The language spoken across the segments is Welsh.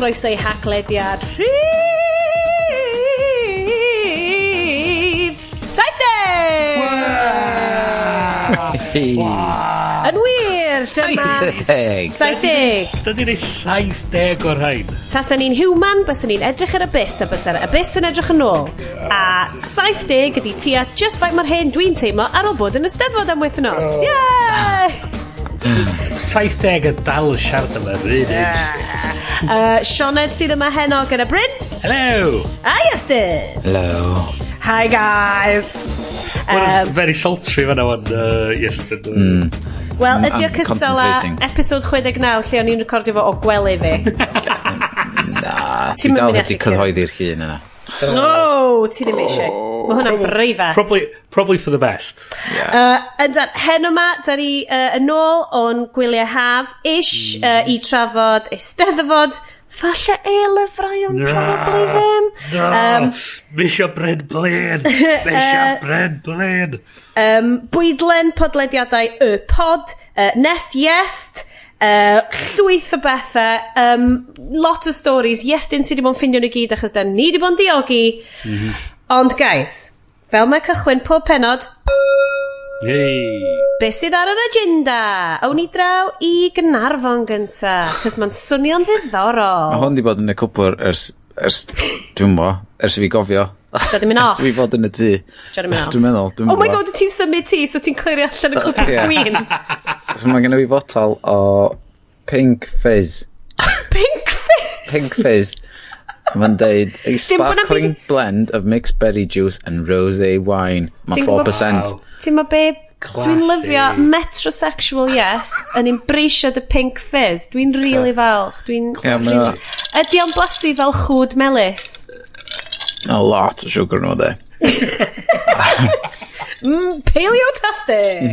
chroeso i Haclediad rhif 70! Yn wir, dyma 70! 70! Dydy ni 70 o'r rhain. Tasen ni'n human, bysen ni'n edrych ar y bus, a bysa'r abyss yn edrych yn ôl. A 70 ydi tua just faint mor hen dwi'n teimlo ar ôl bod yn y Steddfod am wythnos. Oh. Yay! 70 yn dal yn siarad am yr un Sioned sydd yma heno gyda Bryn. Hello! A Iestyn! Hello. Hi guys! Very sultry fan'na wan, Iestyn. Wel, ydy o I'm cystal â contemplating. episode 69 lle o'n i'n recordio fo o gwely fi? Na, Ti'm dwi yn dal mynd i heb di allu cyhoeddi'r llun yna. No, ti ddim eisiau. Mae hwnna'n breifat. Probably for the best. Yeah. Yndan, heno yma, da ni yn ôl o'n gwyliau haf-ish i trafod Eisteddfod, falle e-lyfrau, ond probably ddim. No, misio Bryn Blaen. Misio Bryn Blaen. Bwydlen podlediadau Y Pod, Nest Iest, llwyth o bethau, lot o stories. Iestyn sydd wedi bod yn ffindio nhw gyd achos da ni wedi bod yn diogi. Ond guys, fel mae cychwyn pob penod, Yay. be sydd ar yr agenda? Awn ni draw i Gynarfon gynta, cos mae'n swnio'n ddiddorol. Mae hwn di bod yn y cwpwr ers, dwi'n mo, ers i fi gofio. Dio 'di mynd Ers off? i fi fod yn y tŷ. Dio 'di mynd off? Dwi'n meddwl, dwi'n Oh my God, ti'n symud ti, so ti'n clirio allan y cwpwr Ie. gwin. So mae gen i fi botal o Pink Fizz. Pink Fizz! Pink Fizz. A mae'n deud, a Dim bo' 'na sparkling byd- blend of mixed berry juice and rosé wine. Mae Ti'n gwbod- 4%. Wow. Ti'n ma be? Dwi'n Classy. lyfio metrosexual Yes yn embraceio the Pink Fizz. Dwi'n really falch. Dwi'n Ie, mae o- Ydy o'n blasu fel chwd melys? A lot o sugar nhw, de. Paleotastic!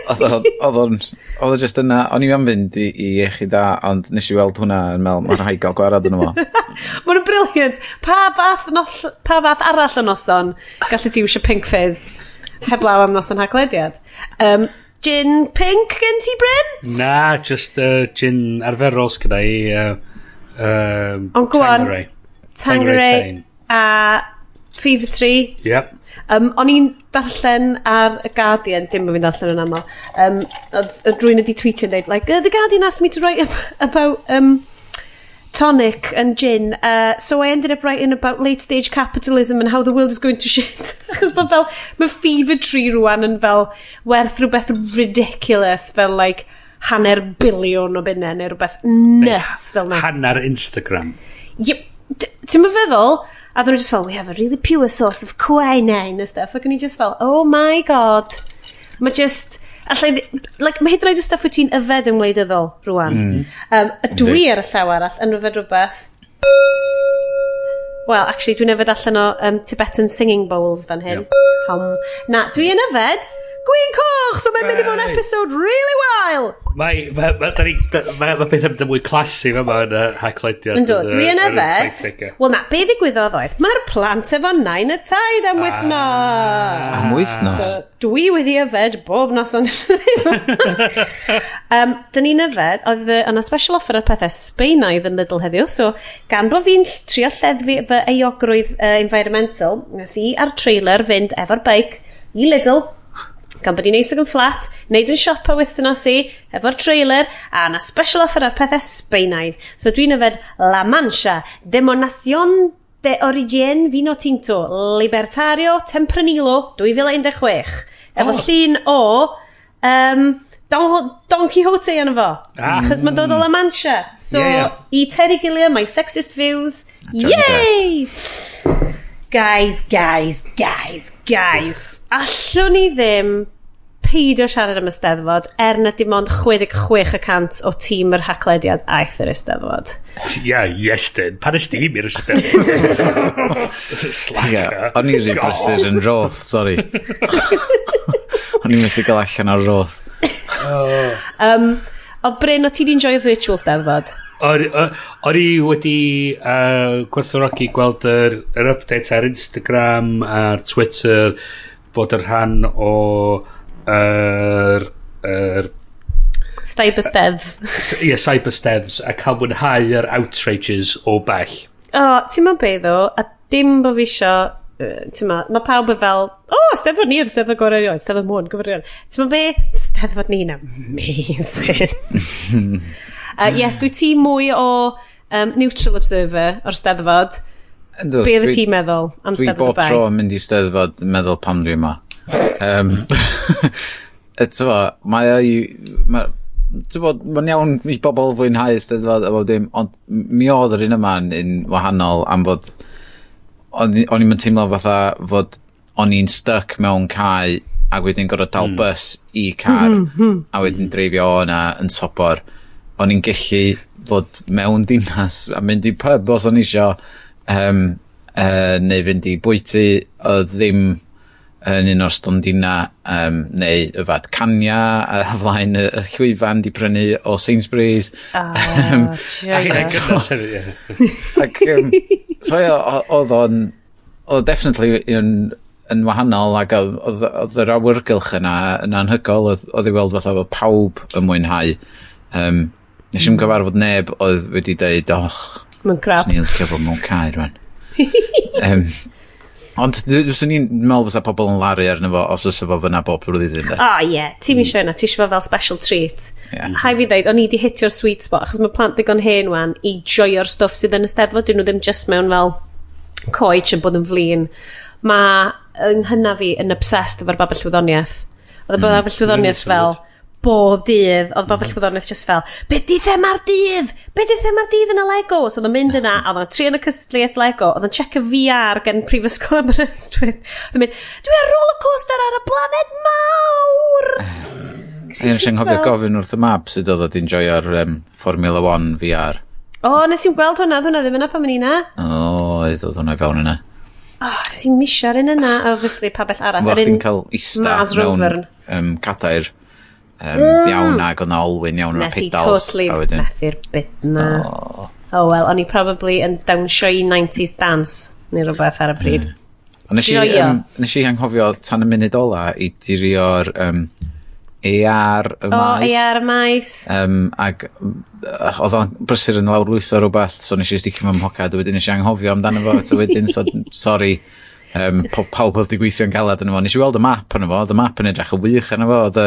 Oedd o just yna, o'n i am fynd i iechyd da, ond nes i weld hwnna yn meddwl, mae'n rhaid gael gwarad yn fo. Mae nhw'n brilliant. Pa fath arall o noson gallu ti iwsio Pink Fizz heblaw am noson Haclediad? Gin pink gen ti, Bryn? Na, just gin arferol sgynna i. Ond go on. Tanqueray. Tanqueray Tane. a Fever Tree. Yep. O'n i'n darllen ar y Guardian, dim bod fi'n darllen yn aml, oedd rhywun wedi tweetio yn dweud, like, "The Guardian asked me to write about tonic and gin, so I ended up writing about late stage capitalism and how the world is going to shit." Achos mae fel, mae Fever Tree rwan yn fel werth rhywbeth ridiculous, fel like hanner biliwn o bunnau neu rhywbeth nuts fel na. Hanner Instagram. Yep. Ti'n mynd feddwl? A ddyn nhw just fel, "We have a really pure source of quinine and stuff." Ac o'n i just fel, "Oh my God." Mae just, allai, like, mae hyd yn oed y stuff wyt ti'n yfed yn wleidyddol rwan. A dwi ar y llaw arall yn yfed rhywbeth. Well, actually, dwi'n yfed allan o Tibetan singing bowls fan hyn. Yep. Na, dwi yn yfed gwin coch, so mae'n mynd i fod yn Hey. episode really wael. Mae da ni, ma pethau mynd yn mwy classy fa yma yn y Haclediad. Yndw, dwi yn Yn y yfed. 70au. Wel na, be ddigwyddodd oedd, mae'r plant efo nain y taid am wythnos. Am wythnos. So, dwi wedi yfed bob noson. Dyn ni'n yfed, oedd yna special offer ar pethau Sbaenaidd yn Lidl heddiw, so gan bod fi'n trio lleddfu fy euogrwydd environmental, nes i ar trailer fynd efo'r bike i Lidl, gan bod hi'n neis ac yn fflat, neud yn siopa wythnos i, efo'r trailer, a yna special offer ar pethau Sbaenaidd. So dwi'n yfed La Mancha, Denominación de Origen Vino Tinto, Libertario Tempranillo 2016. Efo llun o Don Quixote yna fo. Ah. Achos mae'n dod o La Mancha. So, Ie, ie. i Terry Gilliam, my sexist views. Johnny Yay! Guys, guys, guys, guys. Allwn ni ddim peidio siarad am y Steddfod er na dim ond 66% o tîm yr Haclediad aeth yr Eisteddfod. Ie, Iestyn. Pan ys di i'r Eisteddfod? Slacker. Ie, o'n i'n rhy brysur yn Roth, sorry. O'n i'n methu gael allan o'r Roth. Oedd Bryn, o ti di enjoy virtual Steddfod? O'n i wedi gwerthfawrogi gweld yr updates ar Instagram, ar Twitter, bod yr rhan o yr Cybersteads. Ie, yeah, cybersteads, a cael mwynhau yr outrages o bell. O, ti'n meddwl be ddo, a dim bo fi isio, ti'n meddwl, mae pawb yn fel, o, oh, steddfod ni yw'r steddfod gorau erioed, steddfod Môn, gorau erioed. Ti'n meddwl be? Steddfod ni'n amazing. Yes, dwi ti mwy o neutral observer o'r steddfod. Yndw, Be oedd ti'n meddwl am dwi steddfod bob y bai? tro yn mynd i steddfod yn meddwl pam dwi yma. T'mo, mae o i... T'mo, mae'n iawn i bobl fwynhau steddfod a bob dim, ond mi oedd yr un yma yn un wahanol am fod o'n i'n teimlo fatha fod o'n i'n stuck mewn cae ac wedyn gorfod dal bus i car a wedyn dreifio o yna yn sobor. O'n i'n gallu fod mewn dinas a mynd i pub os o'n isio neu fynd i bwyty oedd ddim yn un o'r stondina neu yfad cania a flaen y llwyfan di prynu o Sainsbury's. Oh, A joio. hynna'n gynnas hefyd, ie. Ac, so ie, oedd o'n, oedd definitely yn wahanol ac oedd yr awyrgylch yna yn anhygoel, oedd i weld fatha bod pawb yn mwynhau. Nes i'm gyfarfod neb oedd wedi deud, och, Mae'n crap. swn i'n licio fod mewn cae rwan. Ond fyswn i'n meddwl fysa pobl yn laru arno fo os oes fo fyna bob blwyddyn, de. O oh, ie, yeah. Ti'n eisiau yna, ti eisiau fo fel special treat. Ie. Hai fi ddeud, o'n i di hitio'r sweet spot, achos mae plant digon hen wan i joio'r stwff sydd yn y steddfod, dyn nhw ddim just mewn fel coech yn bod yn flin. Mae yng nghyna fi yn obsessed efo'r babell wyddoniaeth. Oedd y babell wyddoniaeth fel bob dydd, oedd babell wyddoniaeth just fel, be di thema'r dydd? Be di thema'r dydd yn y Lego? So oedd o'n mynd yna, a oedd o'n trio yn y cystadleuaeth Lego, oedd o'n checio VR gen Prifysgol Aberystwyth. Oedd o'n mynd, dwi ar roller coaster ar y blaned mawr! Dwi'n eisiau anghofio gofyn wrth y mab sut oedd o di'n joio'r Formula 1 VR. O, nes i'n gweld hwnna, oedd hwnna ddim yna pan o'n i na. O, oedd hwnna i fewn yna. O, nes i'n misio'r un yna, obviously, pabell arall. Wel, Yr un chdi'n cael ista Mars mewn Rover. cadair iawn ac oedd na olwyn iawn o'r Nes i pedals. totally a wedyn, methu'r bit na. Oh well, o'n i probably yn dawnsio i 90s dance neu rhywbeth ar y pryd. Ond nes i, Joio. nes i anghofio tan y munud ola i dirio'r AR y O, maes. AR y maes. Ac oedd o'n brysur yn lawrlwytho rhywbeth, so nes i sticio mewn mhocad, a wedyn nes i anghofio amdano fo, so wedyn, so, sorry, pawb oedd wedi gweithio'n galad yno fo. Nes i weld y map yno fo, oedd y map yn edrych yn wych yno fo, oedd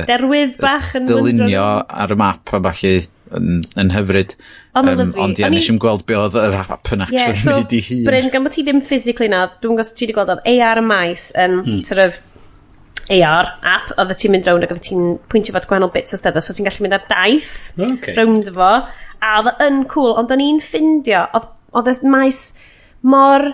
Derwydd bach yn mynd dylunio rownd. ar y map a ballu yn hyfryd. Oedd o'n lyfli. Ond ie, O'n i- nes i'm gweld be oedd yr app yn Yeah, actually so, neud i hun. Bryn, gan bod ti ddim physically na, dwi'n gwybod os ti wedi gweld oedd AR y maes yn sort of AR app, oedd ti'n mynd rownd ac oedd ti'n pwyntio fo at gwahanol bits o steddfod, so ti'n gallu mynd ar daith rownd fo, a oedd o yn cool, ond o'n i'n ffindio, oedd y maes mor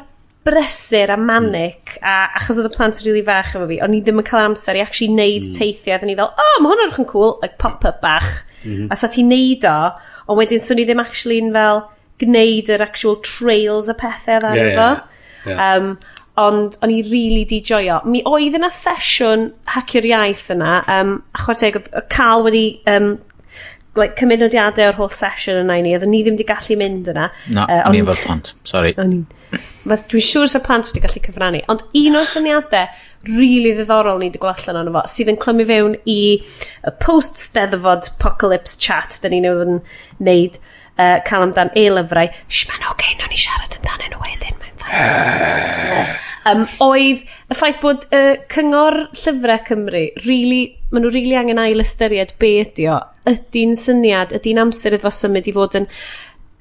brysur a manic, a achos oedd y plant yn rili fach efo fi, o'n i ddim yn cael amser i actually neud teithiau, oedden ni fel, oh, mae hwn yn cool, like pop-up bach, a sa ti'n neud o, ond wedyn swn i ddim actually'n fel gwneud yr actual trails a pethau oedd arno fo. Ond o'n i really di joio. Mi oedd yna sesiwn hacio'r iaith yna, a chwarae teg, oedd Carl wedi like, cymryd nodiadau o'r holl sesiwn yna i ni, oedden ni ddim wedi gallu mynd yna. Na, o'n i efo'r plant, sorry. O'n i'n... Dwi'n siŵr sa plant wedi gallu cyfrannu. Ond un o'r syniadau really ddiddorol ni wedi gweld allan ono fo, sydd yn clymu fewn i y post-steddfod apocalypse chat da ni newydd yn neud cael amdan e-lyfrau. Sh, mae'n oce, okay, nawn ni siarad amdanyn nhw wedyn, mae'n fine. Oedd y ffaith bod Cyngor Llyfrau Cymru, really, maen nhw really angen ail ystyried be ydi o. Ydy'n syniad, ydy'n amser iddo fo symud i fod yn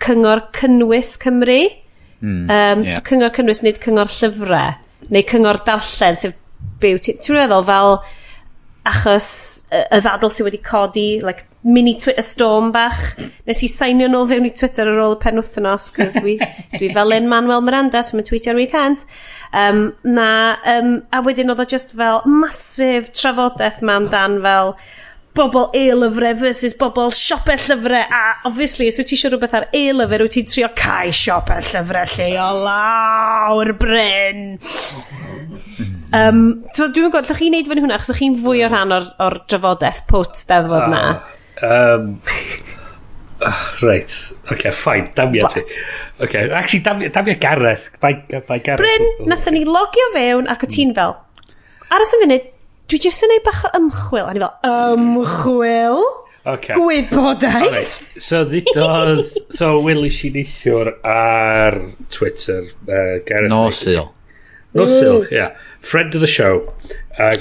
Cyngor Cynnwys Cymru? So Cyngor Cynnwys, nid Cyngor Llyfrau, neu Cyngor Darllen, sef byw. Ti'n meddwl fel achos y ddadl sydd wedi codi, like mini Twitter storm bach. Nes i sainio nôl fewn i Twitter ar ôl y penwythnos, cos dwi fel Lin-Manuel Miranda, sy'n mynd tweetio ar weekends. A wedyn oedd o just fel massive trafodaeth ma amdan fel bobl e-lyfrau versus bobl siopau llyfrau, a obviously os wyt ti eisiau rhywbeth ar e-lyfr, wyt ti'n trio cau siopau llyfrau lleol lawr, Bryn. So dwi'n gwybod, llwch chi'n neud fyny hwnna, achos o'ch chi'n fwy o rhan o'r drafodaeth post-steddfod na. Right, okay, fine, damia ti. Okay, actually, damia Gareth. Bai Gareth. Bryn, nathon ni logio fewn ac o ti'n fel, aros yn funud, Dwi jyst yn neud bach o ymchwil. A ni fel, ymchwil? Okay. Gwybodaeth? Alright. So ddudodd, so welis i neithiwr ar Twitter. Gareth Nos Maidling. Sul. Nos Sul, ie. Yeah. Friend of the show,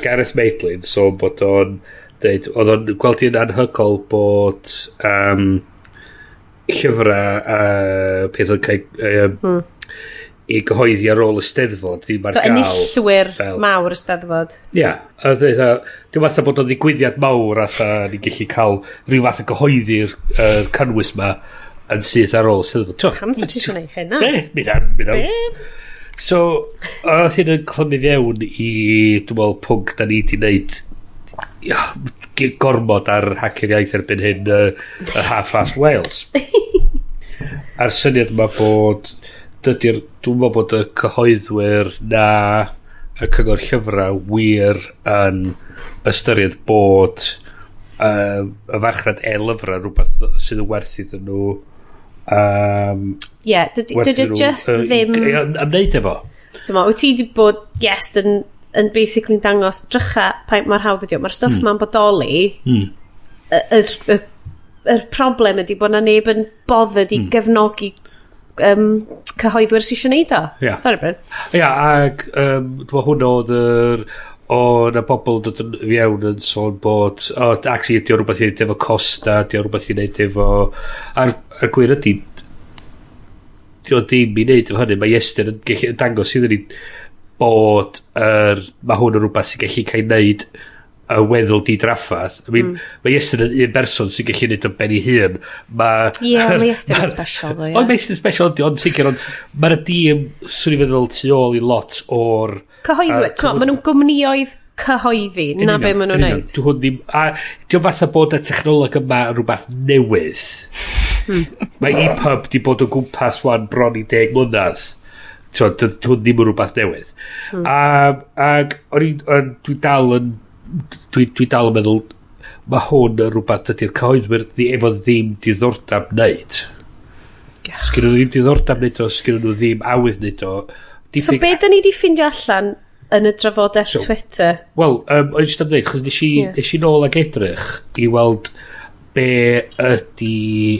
Gareth Maidling, so bod o'n deud, oedd o'n gweld hi'n anhygoel bod llyfrau a peth o'n cael i gyhoeddi ar ôl y Steddfod ddim ar So gael. enillwyr fel- mawr y Steddfod. Ie, yeah, a dweud, dwi'n fatha bod o'n ddigwyddiad mawr a sa ni'n gallu cael rhyw fath o gyhoeddi'r cynnwys ma yn syth ar ôl y Steddfod. T'mo, Pam sa ti eisiau gwneud hynna? Be? Mi na, mi na. Be? So, oedd hyn yn clymu fewn i, dwi'n meddwl, pwnc da ni di wneud ia, gormod ar Hacio'r Iaith erbyn hyn, y Half-Fast Wales. A'r syniad yma bod, dydy'r, dwi'n meddwl bod y cyhoeddwyr na y cyngor llyfrau wir yn ystyried bod y farchnad e-lyfrau rhywbeth sydd yn werth iddyn nhw Ie, dydy werth dydy iddyn nhw, just ddim ymwneud efo. T'mo, wyt ti wedi bod, yes, yn basically dangos drycha pa mor hawdd ydi o. Mae'r stwff ma'n bodoli. Yr problem ydi bod na neb yn bothered i gefnogi cyhoeddwyr sy'n eisiau neud o. Ie. Sorry, Bryn. Ia, ag dwi'n meddwl hwnna oedd yr o na bobl yn dod yn fewn yn sôn bod o, actually, ydi o rhywbeth i wneud efo Costa, ydi o rhywbeth i wneud efo a'r gwir ydi di o ddim i wneud efo hynny. Mae Iestyn yn gallu yn dangos iddyn ni bod mae hwn yn rhywbeth sy'n gallu cael ei wneud y weddol di-draffath. I mean, mae Iestyn yn un person sy'n gallu wneud o ben ei hun. Mae Ie, mae Iestyn yn special ddo, ie. Ond mae Iestyn yn special, yndi, ond sicr, ond mae'r dîm, swn i'n feddwl, tu ôl i lot o'r Cyhoeddwyr. T'mo, maen nhw'n gwmnïoedd cyhoeddi. Na be maen nhw'n neud. Dwi hwn ddim. A di o'n fatha bod y technoleg yma yn rhywbeth newydd. Mae EPUB di bod o gwmpas wan bron i 10 mlynedd. T'mo, hwn ddim yn rhywbeth newydd. Ag o'n i, dwi dal yn dwi dal yn meddwl mae hwn yn rhywbeth dydy'r cyhoeddwyr efo ddim diddordeb wneud. Sgyn nhw ddim diddordeb wneud o, sgyn nhw ddim awydd wneud o. So be da ni di ffindio allan yn y drafodaeth Twitter? Wel, o'n i jyst am dweud, chos nes i, Ie. nes i nôl ag edrych i weld be ydy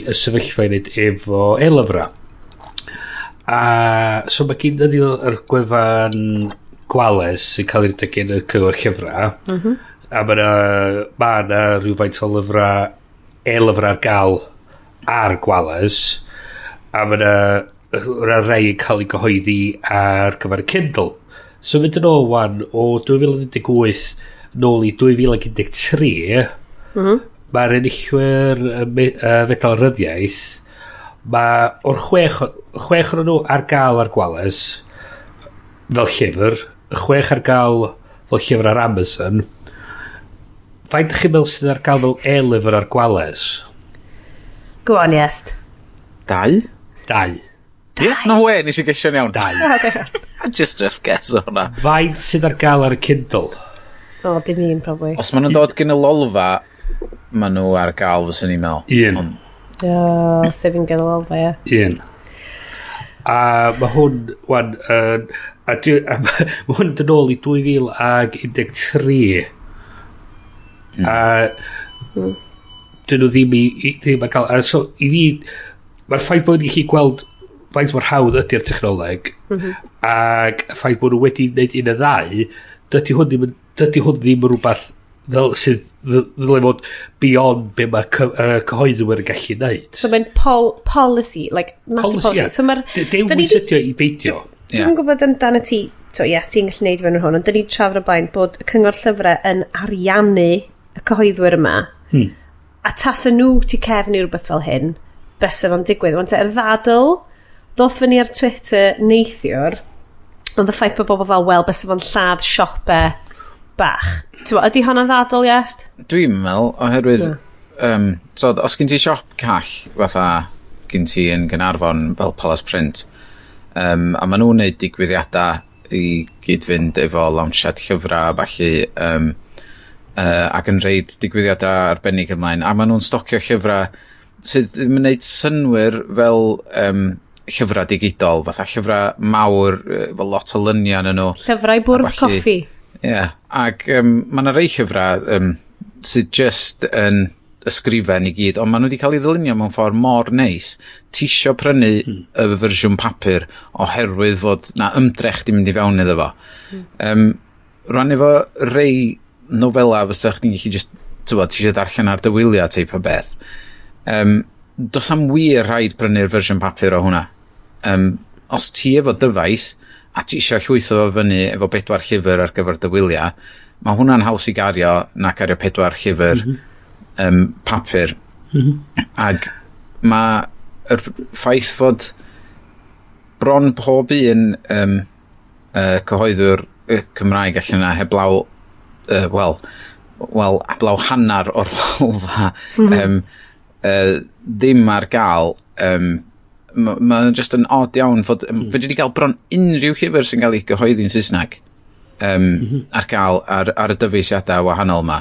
y sefyllfa i wneud efo e-lyfrau. A so mae gen i yr gwefan Gwales sy'n cael ei redeg gen y cyngor llyfrau. A mae yna ma na rhywfaint o lyfrau, e-lyfrau ar gael ar Gwales. A mae yna ma rhai yn cael ei gyhoeddi ar gyfer y Kindle. So mynd yn ôl wan o 2018 nôl i 2013, mae'r enillwyr fedal ryddiaeth, mae o'r chwech o'n nhw ar gael ar Gwales fel llyfr, y 6 ar gael fel llyfr ar Amazon. Faint ydych chi'n meddwl sydd ar gael fel e-lyfr ar Gwales? Go on, Iest. 2? 2. Ie, no way, nes i gesio'n iawn. 2. Just rough guess o hwnna. Faint sydd ar gael ar y Kindle? O, dim un, probably. Os maen nhw'n dod gen y Lolfa, maen nhw ar gael fyswn i'n meddwl. Un. O, sef yn gael ôl, ie. Un. A mae hwn, wan, a mae hwn yn ôl i 2013. A dyn nhw ddim ddim ar gael. A so, i fi, mae'r ffaith bod ni'n gallu gweld faint mor hawdd ydy'r technoleg, ac y ffaith bod nhw wedi gwneud un y ddau, dydy hwn ddim yn rhywbeth fel sydd ddyle fod beyond be mae cyhoeddwyr yn gallu neud. So mae'n policy, like, matter policy. ie. So mae'r Dewis ydi o i beidio. Ie. Dwi'n gwybod amdano ti, so yes, ti'n gallu neud fewn yn hwn, ond dyn ni trafod o blaen bod y cyngor llyfrau yn ariannu y cyhoeddwyr yma. A tasa nhw tu cefn i rhywbeth fel hyn, bysa fo'n digwydd. Wan te, yr ddadl, ddoth fyny ar Twitter neithiwr, ond y ffaith bod bobl fel, wel, bysa fo'n lladd siopau bach. T'mo, ydy hwnna'n ddadl, yes? Dwi'n meddwl, oherwydd, so, os gen ti siop call, fatha gen ti yn Gaernarfon fel Palace Print, a maen nhw'n neud digwyddiadau i gyd-fynd efo lawnsiad llyfrau a ballu, ac yn reid digwyddiadau arbennig ymlaen, a maen nhw'n stocio llyfrau sydd ddim yn neud synnwyr fel llyfrau digidol, fatha llyfrau mawr, fel lot o lyniau yn nhw. Llyfrau bwrdd A ballu. coffi. Ie, yeah, ac mae yna rei llyfrau sydd just yn ysgrifen i gyd, ond maen nhw wedi cael ei ddylunio mewn ffordd mor neis. Ti isio prynu y fersiwn papur oherwydd fod na ymdrech di mynd i fewn iddo fo. Rwan efo rei nofela fysa chdi'n gallu just, t'wbod, ti eisiau darllen ar dy wyliau teip o beth. Does am wir rhaid prynu'r fersiwn papur o hwnna. Os ti efo dyfais a ti eisiau llwytho fo fyny efo bedwar llyfr ar gyfer dy wyliau, mae hwnna'n haws i gario na cario pedwar llyfr papur. Ac mae yr ffaith fod bron pob un cyhoeddwr Cymraeg allan yna heblaw, wel, heblaw hannar o'r Lolfa ddim ar gael, mae'n just yn odd iawn fod fedri di gael bron unrhyw llyfr sy'n cael ei gyhoeddi'n Saesneg ar gael ar y dyfeisiadau wahanol ma.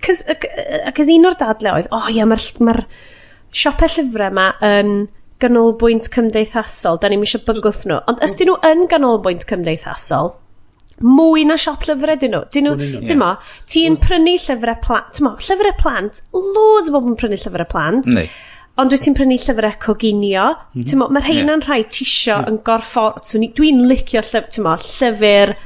Cos un o'r dadle oedd, o oh, ie, mae'r ma siopau llyfrau yma yn ganolbwynt cymdeithasol, da ni'n eisiau bygwth nhw. Ond ys dyn nhw yn ganolbwynt cymdeithasol, mwy na siop llyfrau dyn nhw. Dyn nhw, ti'n mo, ti'n prynu llyfrau plant, ti'n mo, llyfrau plant, loads o bobl yn prynu llyfrau plant. Ond dwi ti'n prynu llyfrau coginio. Ti'n mo, mae'r rheina'n rhai tisio yn gorfod. So, dwi'n licio llyfr, ti'n mo, llyfr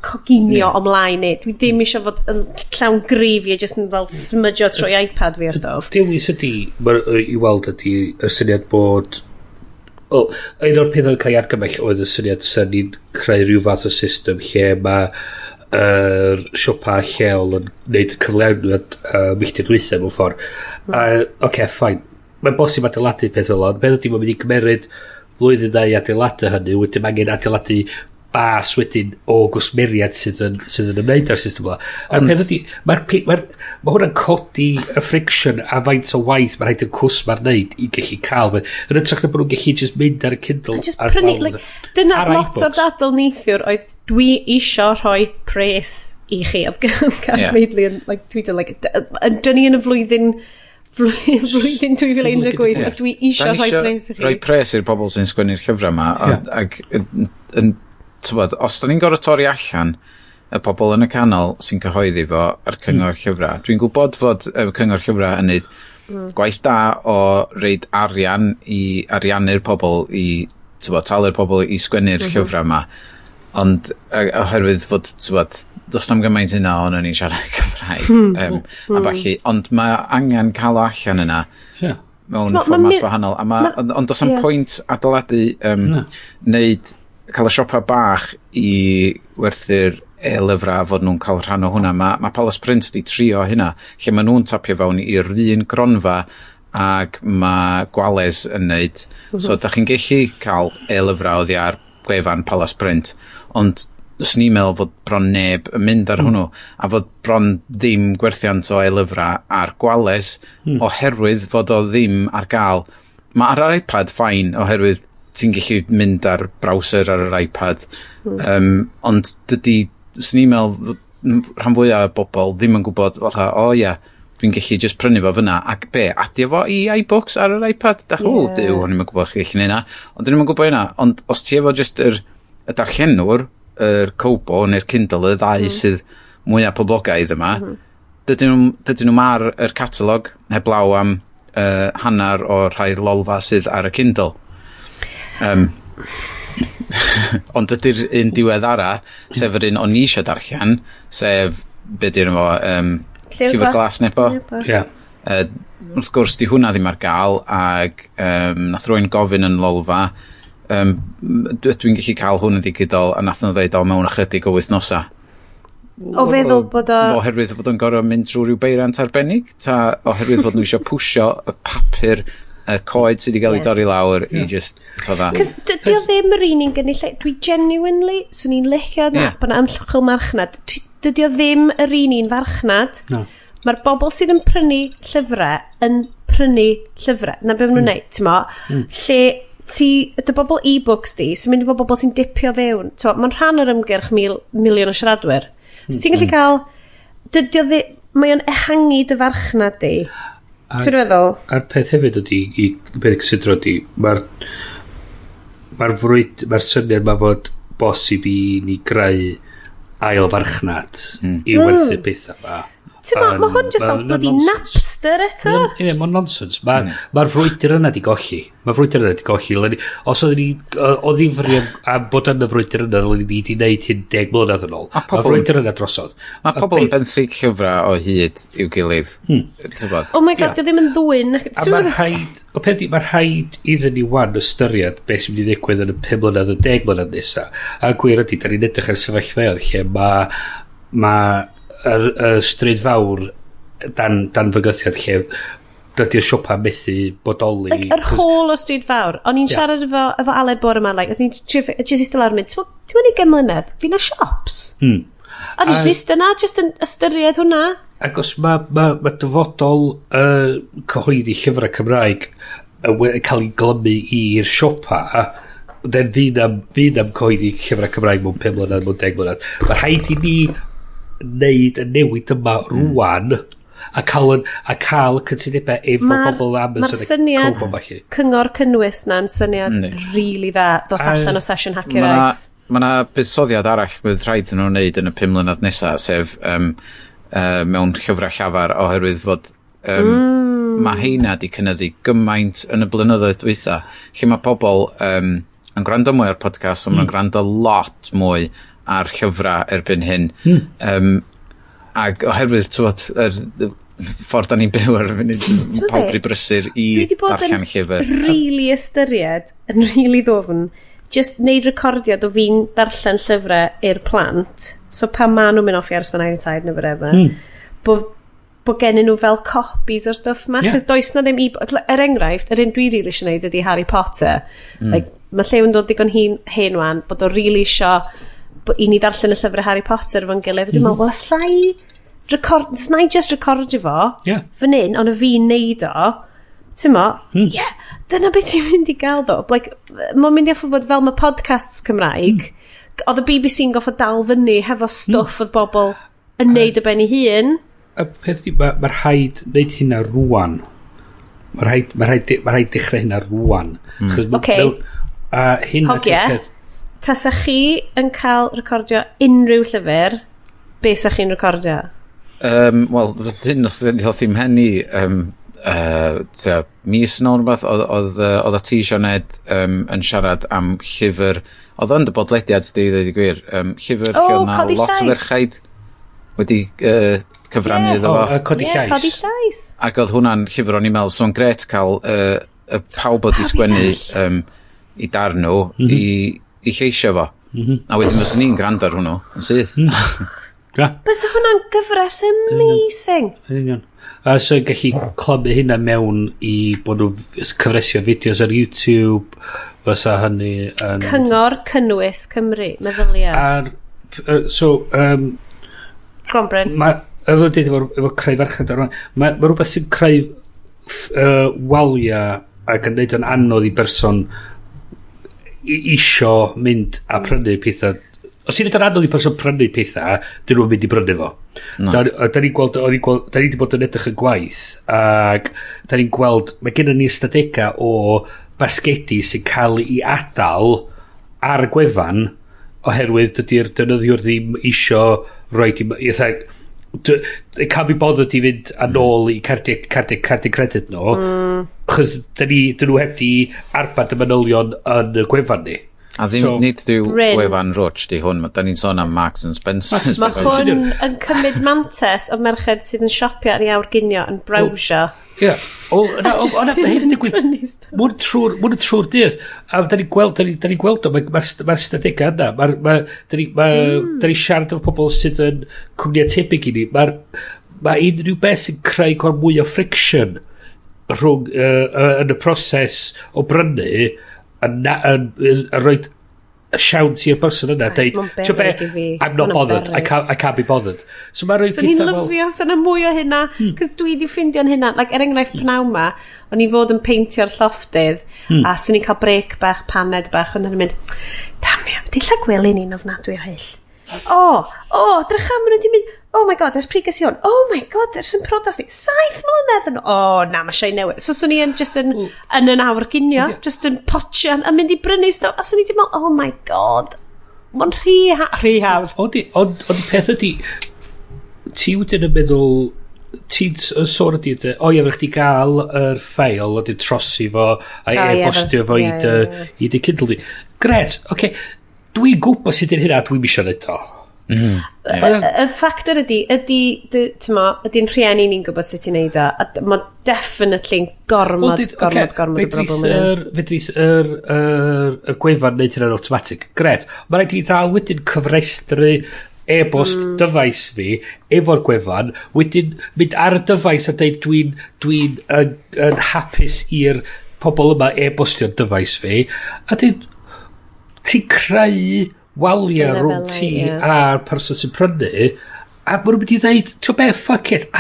coginio ymlaen i. Dwi ddim eisiau fod yn llawn gravy a jyst yn fel smudgio trwy iPad fi o stwff. Dewis ydy, i weld ydy y syniad bod. Wel, un o'r pethau yn cael ei argymell oedd y syniad sy'n ni'n creu rhyw fath o system lle mae yr siopa lleol yn gwneud y cyflawniad milltir dwytha mewn ffordd. Oce, okay, fine. Mae'n bosib adeiladu peth fel ond beth ydy mae'n mynd i gymeryd flwyddyn ddau i adeiladu hynny, wedyn mae angen adeiladu bas wedyn o gwsmeriad sydd yn ymwneud â'r system yma. A'r peth ydy, ma hwnna'n codi y friction a faint o waith mae'n rhaid i'r cwsmar wneud i gallu cael. Yn hytrach na bod nhw'n gallu just mynd ar y Kindle. Just prynu, like, dyna ar lot o'r iBooks. dadl neithiwr oedd dwi isio rhoi pres i chi. Oedd Gareth Maidley yn like, tweetio, like, dyn ni yn y flwyddyn 2018 a dwi isio Da ni rhoi isio pres i chi. Rhoi pres i'r bobl sy'n sgwennu'r llyfrau yma. Ac, yn, t'wbod, os da ni'n gorfod torri allan y pobl yn y canol sy'n cyhoeddi fo ar cyngor llyfrau. Dwi'n gwybod fod y cyngor llyfrau yn neud gwaith da o roid arian i ariannu'r pobl i, t'wbod, talu'r pobl i sgwennu'r llyfrau yma. Ond oherwydd fod, t'wbod, does na'm gymaint hynna o'n ni'n siarad Cymraeg. A ballu, ond mae angen cael o allan yna mewn T'mo', ma' fformat wahanol. A ma, ond does 'am pwynt adeiladu, neud, cael y siopa bach i werthu'r e-lyfrau fod nhw'n cael rhan o hwnna. Mae Palace Print di trio hynna, lle maen nhw'n tapio fewn i'r un gronfa ag mae Gwales yn neud. So, da chi'n gallu cael e-lyfrau oddi ar gwefan Palace Print, ond swn i'n meddwl fod bron neb yn mynd ar hwnnw, a fod bron ddim gwerthiant o e-lyfrau ar Gwales, oherwydd fod o ddim ar gael. Mae ar yr iPad fine, oherwydd ti'n gallu mynd ar browser ar yr iPad, ond dydy, swn i'n meddwl fod rhan fwyaf o bobl ddim yn gwybod, fatha, o ie, dwi'n gallu just prynu fo fyna, ac be, adio fo i iBooks ar yr iPad? Da, o, duw, o'n i'm yn gwybod chi gallu neud na. Ond dyn nhw'n gwybod hynna. Ond os ti efo just y darllenwr, yr Kobo neu'r Kindle, y ddau sydd mwyaf poblogaidd yma, dydyn nhw'n ar yr catalog heblaw am hanner o'r rhai Lolfa sydd ar y Kindle. Ond ydy'r un diweddara, sef yr un o'n i eisiau darllen, sef, be di'r fo, Llyfr Glas Nebo. Nebo. Ie. Wrth gwrs, di hwnna ddim ar gael, ac nath rwy'n gofyn yn Lolfa, dwi'n gallu cael hwn yn digidol, a nath nhw dweud o mewn ychydig o wythnosa. O feddwl bod o. Oherwydd fod o'n gorfod mynd trwy rhyw beirant arbennig, ta oherwydd fod nhw eisiau pwsio y papur, y coed sydd wedi cael ei dorri lawr i just, fatha. Cos dydy o ddim yr un un gynulleidfa. Dwi genuinely, swn i'n licio na, bod 'na ymchwil marchnad. Dydy o ddim yr un un farchnad. No. Mae'r bobl sydd yn prynu llyfrau yn prynu llyfrau. Na be maen nhw'n neud, ti'n mo? Lle ti, y bobl e-books di, sy'n mynd i fod bobl sy'n dipio fewn. Ti'n mo, mae'n rhan o'r ymgyrch miliwn o siaradwyr. So ti'n gallu cael. Dydy o ddim. Mae o'n ehangu dy farchnad di. Ti'n feddwl? A'r peth hefyd ydy, i beth cysidro ydy, mae'r frwyd, mae'r syniad ma fod bosib i ni greu ail farchnad i werthu pethau ma. Ti'n ma, mae hwn just fel bloody Napster eto. Ie, mae'n nonsense. Mae'r ma frwydr yna di golli. Mae'r frwydr yna di golli. Os oedden ni o ddifri am bod yn y frwydr yna, ddylen ni wedi gwneud hyn 10 mlynedd yn ôl. Mae'r frwydr yna drosodd. Mae pobl yn benthyg llyfrau o hyd i'w gilydd. Oh my god, dio ddim yn ddwyn. A mae'r rhaid, o peth mae'r rhaid iddyn ni wan ystyried beth sy'n mynd i ddigwydd yn y 5 mlynedd, y 10 mlynedd nesaf. A gwir ydy, da ni'n edrych ar sefyllfaoedd lle mae ma y stryd fawr dan fygythiad lle dydy'r siopa methu bodoli. Like, yr whole o stryd fawr. O'n i'n siarad efo Aled bore yma, like, oedd ni'n just eistedd lawr yn mynd, ti'n mynd i mlynedd, fi na shops. A jyst eistedd na, just yn ystyried hwnna. Ac os ma dyfodol cyhoeddi llyfrau Cymraeg yn cael ei glymu i'r siopa, then fydd am cyhoeddi llyfrau Cymraeg mewn 5 mlynedd, mewn 10 mlynedd. Mae rhaid i ni wneud y newid yma rwan a cael y cytundebau efo bobl Amazon. Mae'r syniad cyngor cynnwys na'n syniad really dda ddoth allan o sesiwn Hacio'r Iaith. Mae yna buddsoddiad arall bydd rhaid nhw wneud yn y 5 mlynedd nesaf, sef mewn llyfrau llafar, oherwydd fod mae heina di cynyddu gymaint yn y blynyddoedd dwytha, lle mae pobl yn gwrando mwy ar podcast, ond maen nhw'n gwrando lot mwy ar llyfrau erbyn hyn. Ac oherwydd, ti'n bod, ffordd da ni'n byw ar y funud, pawb rhy brysur i darllen llyfr. Dwi wedi bod yn really ystyried, yn really ddofn, just neud recordiad o fi'n darllen llyfrau i'r plant, so pan maen nhw'n mynd off i aros fy nain a taid neu whatever, bod gennyn nhw fel copies o'r stwff ma, cos does na ddim er enghraifft, yr un dwi really eisiau neud ydi Harry Potter. Like, mae Llew yn dod digon hen wan, bod o really isio i ni darllen y llyfrau Harry Potter efo'n gilydd. Dwi'n meddwl, wel, os na i just recordio fo, fan hyn, ond y fi'n neud o, ti'n mo, yeah, dyna beth ti'n mynd i gael ddo. Like, mae'n mynd i affo bod fel mae podcasts Cymraeg, oedd y BBC'n goffo dal fyny hefo stwff oedd bobl yn neud y ben ei hun. Y peth ydi, mae rhaid neud hynna rwan. Mae rhaid dechrau hynna rwan. Oce. Hogie, tasa chi yn cael recordio unrhyw llyfr, be sa chi'n recordio? Wel, hyn oedd i'm hen i mis yn ôl rhywbeth, oedd ti, Sioned, yn siarad am llyfr, oedd yn dy bodlediad, di ddweud i gwir, llyfr lle oedd na lot o ferchaid wedi cyfrannu iddo fo. Codi Llais. Codi Llais. Ac oedd hwnna'n llyfr o'n i'n meddwl, so'n gret cael pawb oedd i sgwennu i dar nhw i lleisio fo. A wedyn fyswn ni'n gwrando ar hwnnw, yn syth. Bysa hwnna'n gyfres amazing. Yn union. A so gallu clymu hynna mewn i bod nhw cyfresi o fideos ar YouTube, fysa hynny yn... Cyngor Cynnwys Cymru, meddylia. Ar, so... Go on, Bryn. Ma, efo dweud efo creu farchnad ar rwan, mae rhywbeth sy'n creu waliau ac yn neud o'n anodd i berson isio mynd a prynu pethau. Os ti'n neud o'n anodd i person prynu pethau, dyn nhw'n mynd i brynu fo. No. Da ni'n gweld, da ni wedi bod yn edrych yn gwaith, ac da ni'n gweld, mae gennym ni ystadegau o basgedi sy'n cael ei adael ar y gwefan oherwydd dydy'r defnyddiwr ddim isio roed i it can't be bothered i fynd yn ôl i cardiau credit nhw, achos dyn nhw heb di arbad y manylion yn y gwefan ni. A ddim, so, nid rhyw wefan rwtch di hwn, da ni'n sôn am Marks and Spencer's. Mae hwn yn cymryd mantes o merched sydd yn siopio ar ei awr ginio yn browsio. Ie. Ond hyn yn digwydd mwyn trwy'r dydd. A da ni'n gweld, da ni'n gweld o, mae'r stadegau yna. Da ni'n siarad efo pobl sydd yn cwmnïau tebyg i ni. Mae unrhyw beth sy'n creu gor mwy o friction rhwng yn y proses o brynu yn rhoi siawns i'r person yna deud, ti'n be, I'm not bothered, I can't be bothered. So mae'n rhoi pethau fel... So ni'n lyfio sy'n mwy o hynna, cos dwi di ffindio'n hynna, like, er enghraifft pnawn ma, o'n i fod yn peintio'r llofftydd, a swn i'n cael break bach, paned bach, ond o'n i'n mynd, damio, dilla gwely ni'n ofnadwy o hyll. O, drych am, maen nhw wedi mynd, oh my god, ers pryd ges i hwn, oh my god, ers yn priodas ni, 7 mlynedd yn, oh na, mae eisiau newid. So swn i yn just yn yn awr ginio, just yn potsian, a mynd i brynu stwff, a swn i wedi meddwl, oh my god, Mae'n rhy, rhy hawdd. Ond ond peth ydy, ti wedyn yn meddwl, ti'n sôn ydy, o ie, fydda chdi gael yr ffael, a di trosi fo, a e-bostio fo i dy Kindle di. Gret, oce, okay. Dwi'n gwybod sut ydy'n hynna, dwi'n misio neud o. Y ffactor ydy, ydy'n rhieni ni'n gwybod sut i'n neud o, a mae definitely'n gormod, gormod, gormod o broblem yn hyn. Fedrith yr gwefan neud hynna'n automatic. Gret. Mae rhaid i ddal wedyn cyfrestru e-bost dyfais fi efo'r gwefan, wedyn mynd ar y dyfais a dweud dwi'n yn hapus i'r pobl yma e-bostio'r dyfais fi, a dweud ti'n creu waliau rhwng ti a'r person sy'n prynu, a maen nhw'n mynd i ddeud, ti'n be, fuck it,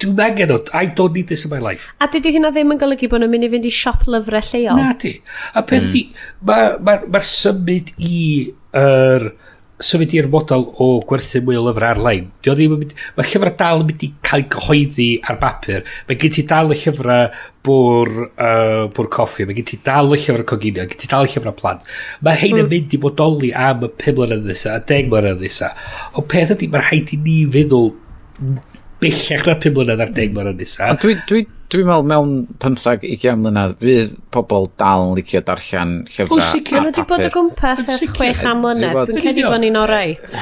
dwi'n angen o, I don't need this in my life. A dydy hynna ddim yn golygu bod nhw'n mynd i fynd i siop lyfrau lleol? Na di. A peth ydi, mae'r symud i'r symud i'r model o gwerthu mwy o lyfrau ar-lein. Dio ddim yn mynd, mae llyfrau dal yn mynd i cael gyhoeddi ar bapur. Mae gen ti dal y llyfrau bwr coffi, mae gen ti dal y llyfrau coginio, gen ti dal y llyfrau plant. Mae hein yn mynd i bodoli am y 5 mlynedd nesaf, a 10 mlynedd nesaf. Ond peth ydy, mae rhaid i ni feddwl bellach na'r 5 mlynedd a'r 10 mlynedd nesaf. Ond dwi'n meddwl mewn 15-20 mlynedd fydd pobl dal yn licio darllen llyfrau ar papur. Maen nhw wedi bod o gwmpas ers 6 mlynedd. Dwi'n credu bod ni'n oreit.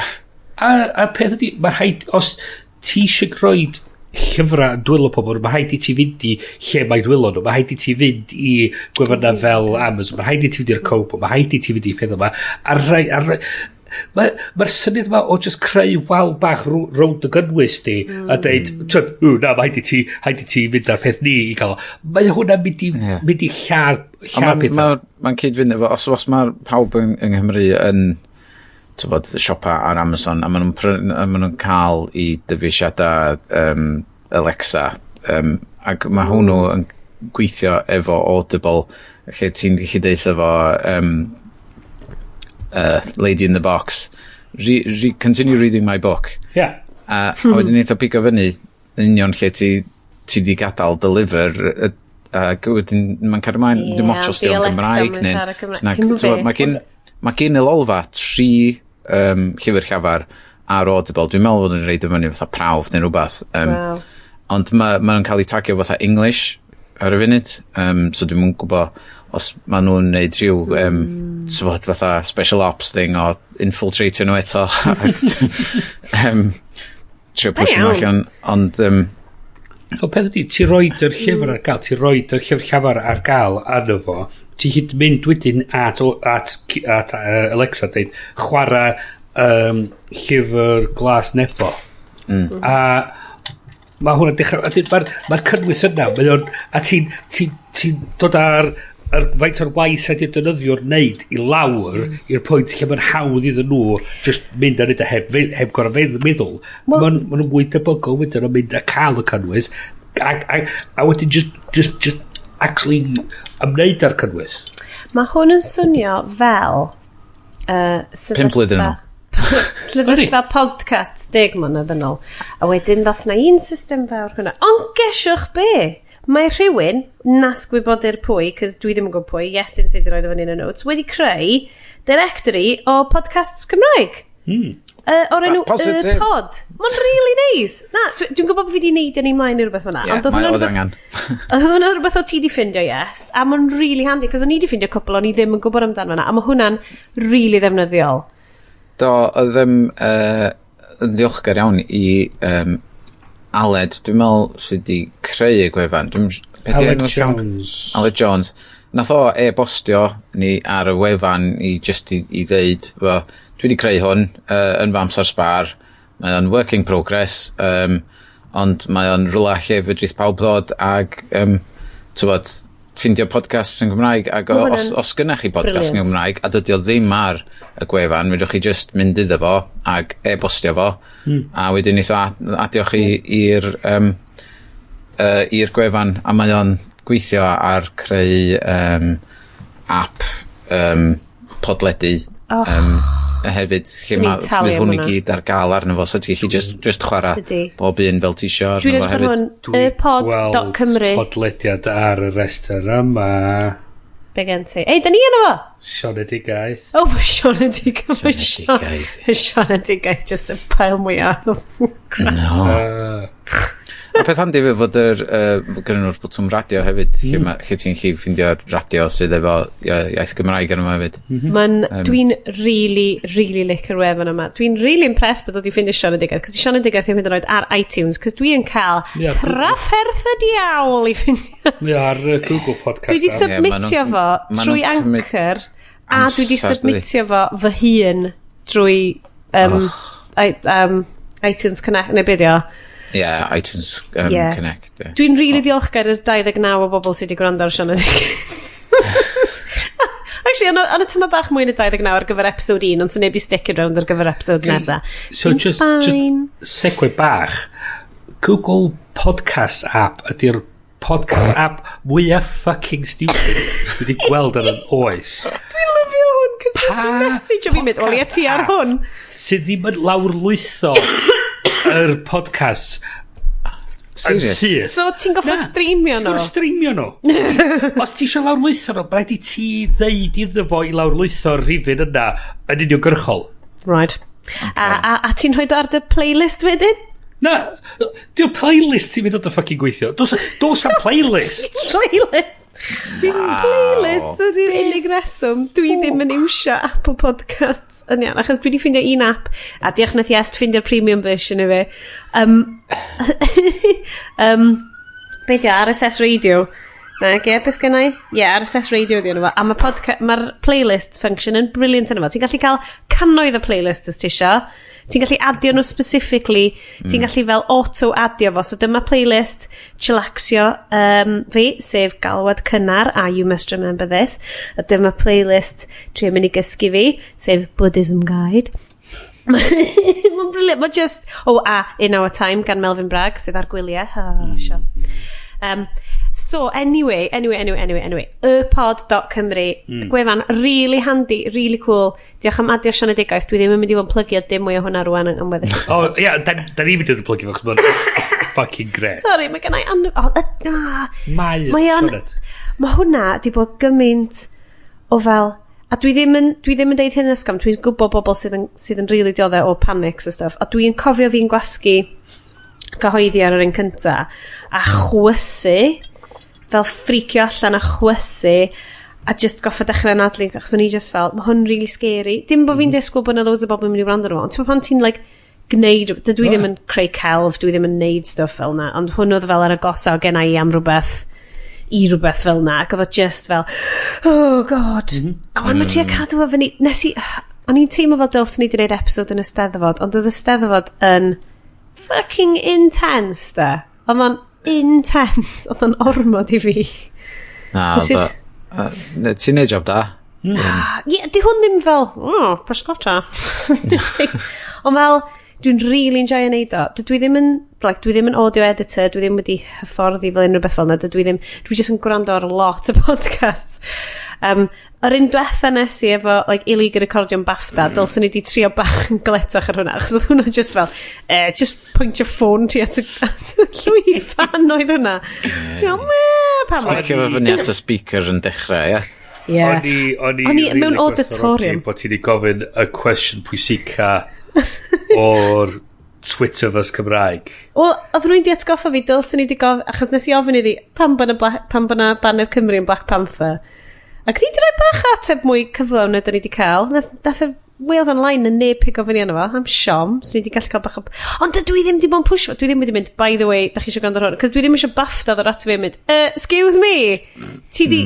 A peth ydy, mae rhaid, os ti eisiau rhoi llyfrau yn dwylo pobl, mae rhaid i ti fynd i lle mae dwylo nhw, mae rhaid i ti fynd i gwefannau fel Amazon, mae rhaid i ti fynd i'r Kobo, mae rhaid i ti fynd i pethau yma. Mae'r syniad yma o just creu wal bach rownd y gynnwys di a deud, na, mae rhaid i ti fynd ar peth ni i gael o. Mae hwnna'n mynd i, mynd i lladd pethau. Mae'n cyd-fynd efo, os mae'r pawb yng Nghymru yn tybod, siopa ar Amazon a maen nhw'n cael i dyfeisiadau Alexa, ac mae hwnnw yn gweithio efo Audible, lle ti'n gallu deutha fo Lady in the Box, continue reading my book. Yeah. A wedyn eitha pigo fyny yn union lle ti di gadael dy lyfr, ac wedyn mae'n cario ymlaen, dim ots os di o'n Gymraeg mae gen y Lolfa 3 llyfr llafar ar Audible. Dwi'n meddwl fod yn reid o fyny fatha prawf neu rhywbeth. Ond ma nhw'n cael eu tagio fatha English ar y funud, so dwi'm yn gwybod os maen nhw'n neud rhyw fatha special ops thing o infiltratio nhw eto. Trio pwysio nhw allan, ond O peth ydy, ti roed yr llyfr ar gael, ti roed yr llyfr llafar ar gael arno fo, ti hyd mynd wedyn at Alexa deud, chwarae llyfr glas Nebo. A mae hwnna'n dechrau, mae'r cynnwys yna, a ti'n dod ar faint o'r waith sydd wedi'i defnyddio'r wneud i lawr i'r pwynt lle mae'n hawdd iddyn nhw just mynd a neud o heb gorfod meddwl. Maen nhw'n mwy debygol wedyn o mynd a cael y cynnwys a wedyn just actually ymwneud â'r cynnwys. Mae hwn yn swnio fel 5 blwyddyn yn ôl. Sefyllfa podcast 10 mlynedd yn ôl. A wedyn ddoth na un system fawr hwnna. Ond gesiwch be? Mae rhywun, nas gwybodir pwy, cos dwi ddim yn gwybod pwy, Iestyn sydd wedi rhoi o fyny yn y notes, wedi creu directory o podcasts Cymraeg. O'r enw Y Pod. Mae'n really nice. Na, dwi'n gwybod bod fi wedi neud yn ei mlaen i rhywbeth fyna. Ie, mae oedd angen. Oedd hwnna rhywbeth o ti di ffindio, yes. A mae'n really handy, cos o'n i wedi ffindio cwpl o'n i ddim yn gwybod amdano fyna. A mae hwnna'n really ddefnyddiol. Do, oedd yn ddiolchgar iawn i Aled, dwi'n meddwl sydd wedi creu y gwefan. Aled Jones. Aled Jones. Nath o e-bostio ni ar y wefan i just i ddeud, well, dwi wedi creu hwn yn fy amser sbar, mae o'n work in progress, ond mae o'n rhywle lle fedrith pawb ddod ag tywod, ffindio podcasts yn Gymraeg, ac os gynnach chi podcast yn Gymraeg a dydy o ddim ar y gwefan, fedrwch chi just mynd iddo fo ag e-bostio fo, a wedyn neith o adio chi i'r gwefan, a mae o'n gweithio ar creu app podledu hefyd, lle mae fydd hwn i gyd ar gael arno fo, so ti'n gallu just chwarae bob un fel ti isio arno fo hefyd. Dwi'n edrych ar hwn, ypod.cymru. Podlediad ar y restr yma. Be gen ti? Ei, da ni yna fo? Sionedigaeth. Oh, mae Sionedigaeth. Sionedigaeth. Sionedigaeth, just y pile mwyaf. No. A peth handi fi fod yr, gyda nhw'r botwm radio hefyd, lle, lle ti'n gallu ffeindio'r radio sydd efo iaith Gymraeg arno fo hefyd. Ma'n, dwi'n really, really licio'r wefan yma. Dwi'n really impressed bod wedi ffeindio Sionedigaeth, cos Sionedigaeth ddim hyd yn oed ar iTunes, cos dwi'n cael Ie, trafferth y diawl i ffeindio. Mae ar Google Podcast Dwi wedi app. Ie, ma' nhw'n- submitio fo ma' nhw'n trwy cymryd Anchor, a dwi wedi amser, dydi? submitio fo fy hun drwy iTunes Connect, neu beth o. Ie, yeah, iTunes Connect. Yeah. Dwi'n really ddiolchgar i'r 29 o bobl sydd wedi gwrando ar Sionedigaeth. Actually, ond y tyma bach mwy na 29 ar gyfer episode 1, ond sy'n neb i stick around ar gyfer episodes nesa. So Sy'n just fine. segue bach. Google Podcast app ydy'r podcast app mwyaf fucking stupid dwi wedi gweld yn yn oes. Dwi'n lyfio hwn, cos nes Pa di message o fi mynd, wel, ie, ti ar podcast hwn. Sydd ddim yn lawrlwytho yr podcast yn Serious? syth. So ti'n goffa Na. streamio Ti'n nhw? gorfod streamio nhw. Os ti eisiau lawrlwytho nhw, rhaid i ti ddeud iddo fo i lawrlwytho'r rhifyn yna yn uniongyrchol. Right. A ti'n rhoi ar dy playlist wedyn? Na, di'r playlist sy'n mynd o dy fucking gweithio. Dos am playlist. Playlist. Wow. Playlist ydy'r unig reswm. Dwi ddim yn iwsio Apple Podcasts yn iawn, achos dwi wedi ffindio un app, a diolch nath Iest ffeindio'r premium version i fi. Be di o, RSS Radio. Na, ge, beth sgynna i? Ie, yeah, RSS Radio di enw fo. A mae'r ma playlist function yn brilliant yn fo. Ti'n gallu cael cannoedd o playlists os ti isio. Ti'n gallu adio nhw specifically. Ti'n gallu fel auto-adio fo. So dyma playlist chillaxio fi, sef Galwad Cynnar a You Must Remember This. A dyma playlist trio mynd i gysgu fi, sef Buddhism Guide. Mae'n brilliant. Mae just... Oh, a In Our Time gan Melvyn Bragg, sydd ar gwyliau. Oh, sure. So, anyway, ypod.cymru, gwefan really handy, really cool. Diolch am adio Sionedigaeth. Dwi ddim yn mynd i fod yn plygio dim mwy o hwnna rwan yn weddill. O, ia, da ni'n mynd i plygio fo, chos mae'n fucking great. Sorry, mae gennau... Oh, Mae Mae o'n... Sioned. Mae hwnna di bod gymaint o fel... A dwi ddim yn deud hyn yn ysgafn, dwi'n gwybod bobl sydd yn really dioddef o panics a stuff. A dwi'n cofio fi'n gwasgu cyhoeddi ar yr un cynta a chwysu, fel ffricio allan a chwysu, a just goffa dechrau anadlu, achos o'n i just fel, mae hwn really scary. Dim bod fi'n disgwyl bod yna loads o bobl yn mynd i wrando arno fo, ond ti'n pan ti'n like, gwneud, dydw i ddim yn creu celf, dwi ddim yn neud stuff fel na, ond hwn oedd fel ar agosa o genna i am rhywbeth i rhywbeth fel na, ac oedd o just fel, oh God. A wan mae ti a cadw fo fyny, nes i, o'n i'n teimlo fel dylswn i wedi gwneud episode yn y Steddfod, ond oedd y Steddfod yn fucking intense, da. Oedd o'n intense, oedd o'n ormod i fi. Na, Nes i'r- ti'n neud job da. Ah, ie, di hwn ddim fel, oh, pysgota. Ond fel, dwi'n really enjoy neud o. Dydw i ddim yn, like, dwi ddim yn audio editor, dwi ddim wedi hyfforddi fel unrhyw beth fel yna, dydw i ddim, dwi jyst yn gwrando ar lot o podcasts. Yr un diwetha nes i efo, like, illegal recordion BAFTA, dylswn i di trio bach yn gletach ar hwnna, achos oedd hwnna just fel, just point your phone ti at y llwyfan oedd hwnna. Yeah. Meh, pam? Sticio fo fyny at y speaker yn dechrau, ie? Yeah. O'n i O'n i really mewn gwerthfawrogi auditorium. Bod ti wedi gofyn y cwestiwn pwysica o'r Twitterverse Cymraeg. Wel, oedd rwy'n di atgoffa fi, dylswn i di gof... Achos nes i ofyn iddi, pam bod na banner Cymru yn Black Panther? Ac di roi bach o ateb mwy cyflawn na dyn ni di cael. Nath y Wales Online yn neb pigo fyny arno fo, am siom, so ni di gallu cael bach o... Ond dydw i ddim di bod yn push fo, dwi ddim wedi mynd, by the way, da chi eisiau gwrando ar hwn, cos dwi ddim eisiau BAFTA ddod ato fi a mynd, excuse me, ti di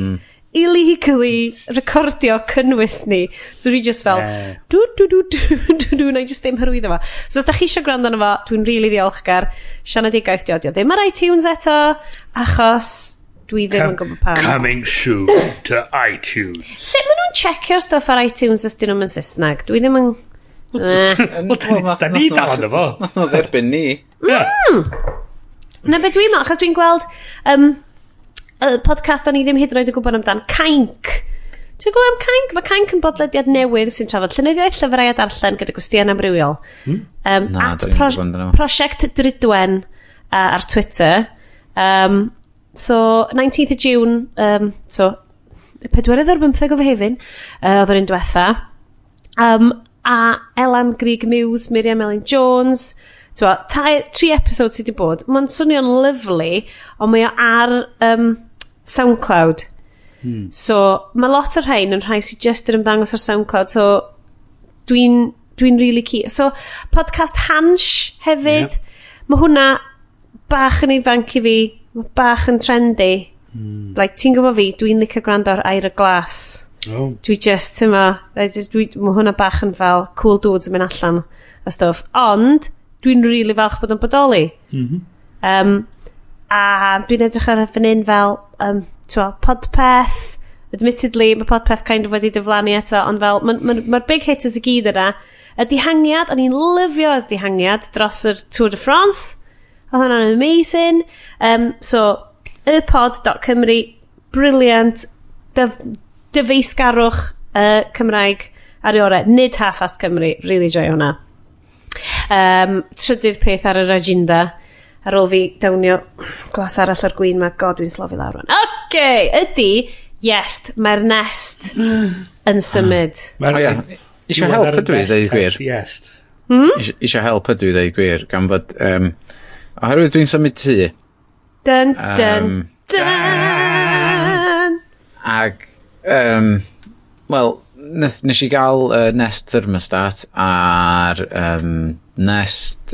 illegally recordio cynnwys ni. So dwi just fel, dw, dw, dw, dw, dw, dw, na i just ddim hyrwyddo fo. So os da chi eisiau gwrando arno fo, dwi'n really ddiolchgar. Sianedigaeth di odio ddim ar iTunes eto, achos dwi ddim yn gwybod pam. Coming soon to iTunes. Sut maen nhw'n checio'r stuff ar iTunes os dyn nhw'n yn Saesneg? Dwi ddim yn... Wel, da ni dal arno fo. Nath nhw dderbyn ni. Yeah. Na be dwi'n meddwl, achos dwi'n gweld y podcast o'n i ddim hyd yn oed yn gwybod amdan, Cainc. Ti'n gwybod am Cainc? Mae Cainc yn bodlediad newydd sy'n trafod llenyddiaeth, llyfrau a darllen gyda gwestiwn amrywiol. Na, at da ni'n gwybod amdano fo. Prosiect Drudwen ar Twitter. So, 19th of June, so, pedwerydd ar 15 o Fehefin, oedd yr un diwetha. A Elan Grug Muse, Miriam Elin Jones, t'mo, tri episode sydd wedi bod. Mae'n swnio'n lyfli, ond mae o ar SoundCloud. So, mae lot o'r rhain yn rhai sydd just yn ymddangos ar SoundCloud, so dwi'n really keen. So, podcast Hansh hefyd. Mae hwnna bach yn ifanc i fi, mae bach yn trendy. Like, ti'n gwybod fi, dwi'n licio gwrando ar Air y Glas. Oh. Dwi just, ti'n ma, mae hwnna bach yn fel cool dudes yn mynd allan a stwff. Ond, dwi'n really falch bod o'n bodoli. A dwi'n edrych ar fan hyn fel, t'mo, Podpeth. Admittedly, mae Podpeth kind of wedi diflannu eto, ond fel, mae'r ma big hitters i gyd yna. Y Dihangiad, o'n i'n lyfio y Dihangiad dros yr Tour de France. Oedd hwnna'n amazing. So, ypod.cymru, brilliant, dyfeisgarwch Cymraeg ar ei orau. Nid half-assed Cymru, really joio hwnna. Trydydd peth ar yr agenda, ar ôl fi downio glas arall o'r gwin ma, god, dwi'n slofi lawr rwan. Oce, ydy, yes, mae'r Nest yn symud. O ia, isio help ydw i, dweud gwir. Yes. Isio help ydw i, dweud gwir, gan fod... oherwydd dwi'n symud tŷ, Dun, dun, dun. Ag, wel, nes i gael Nest thermostat a'r Nest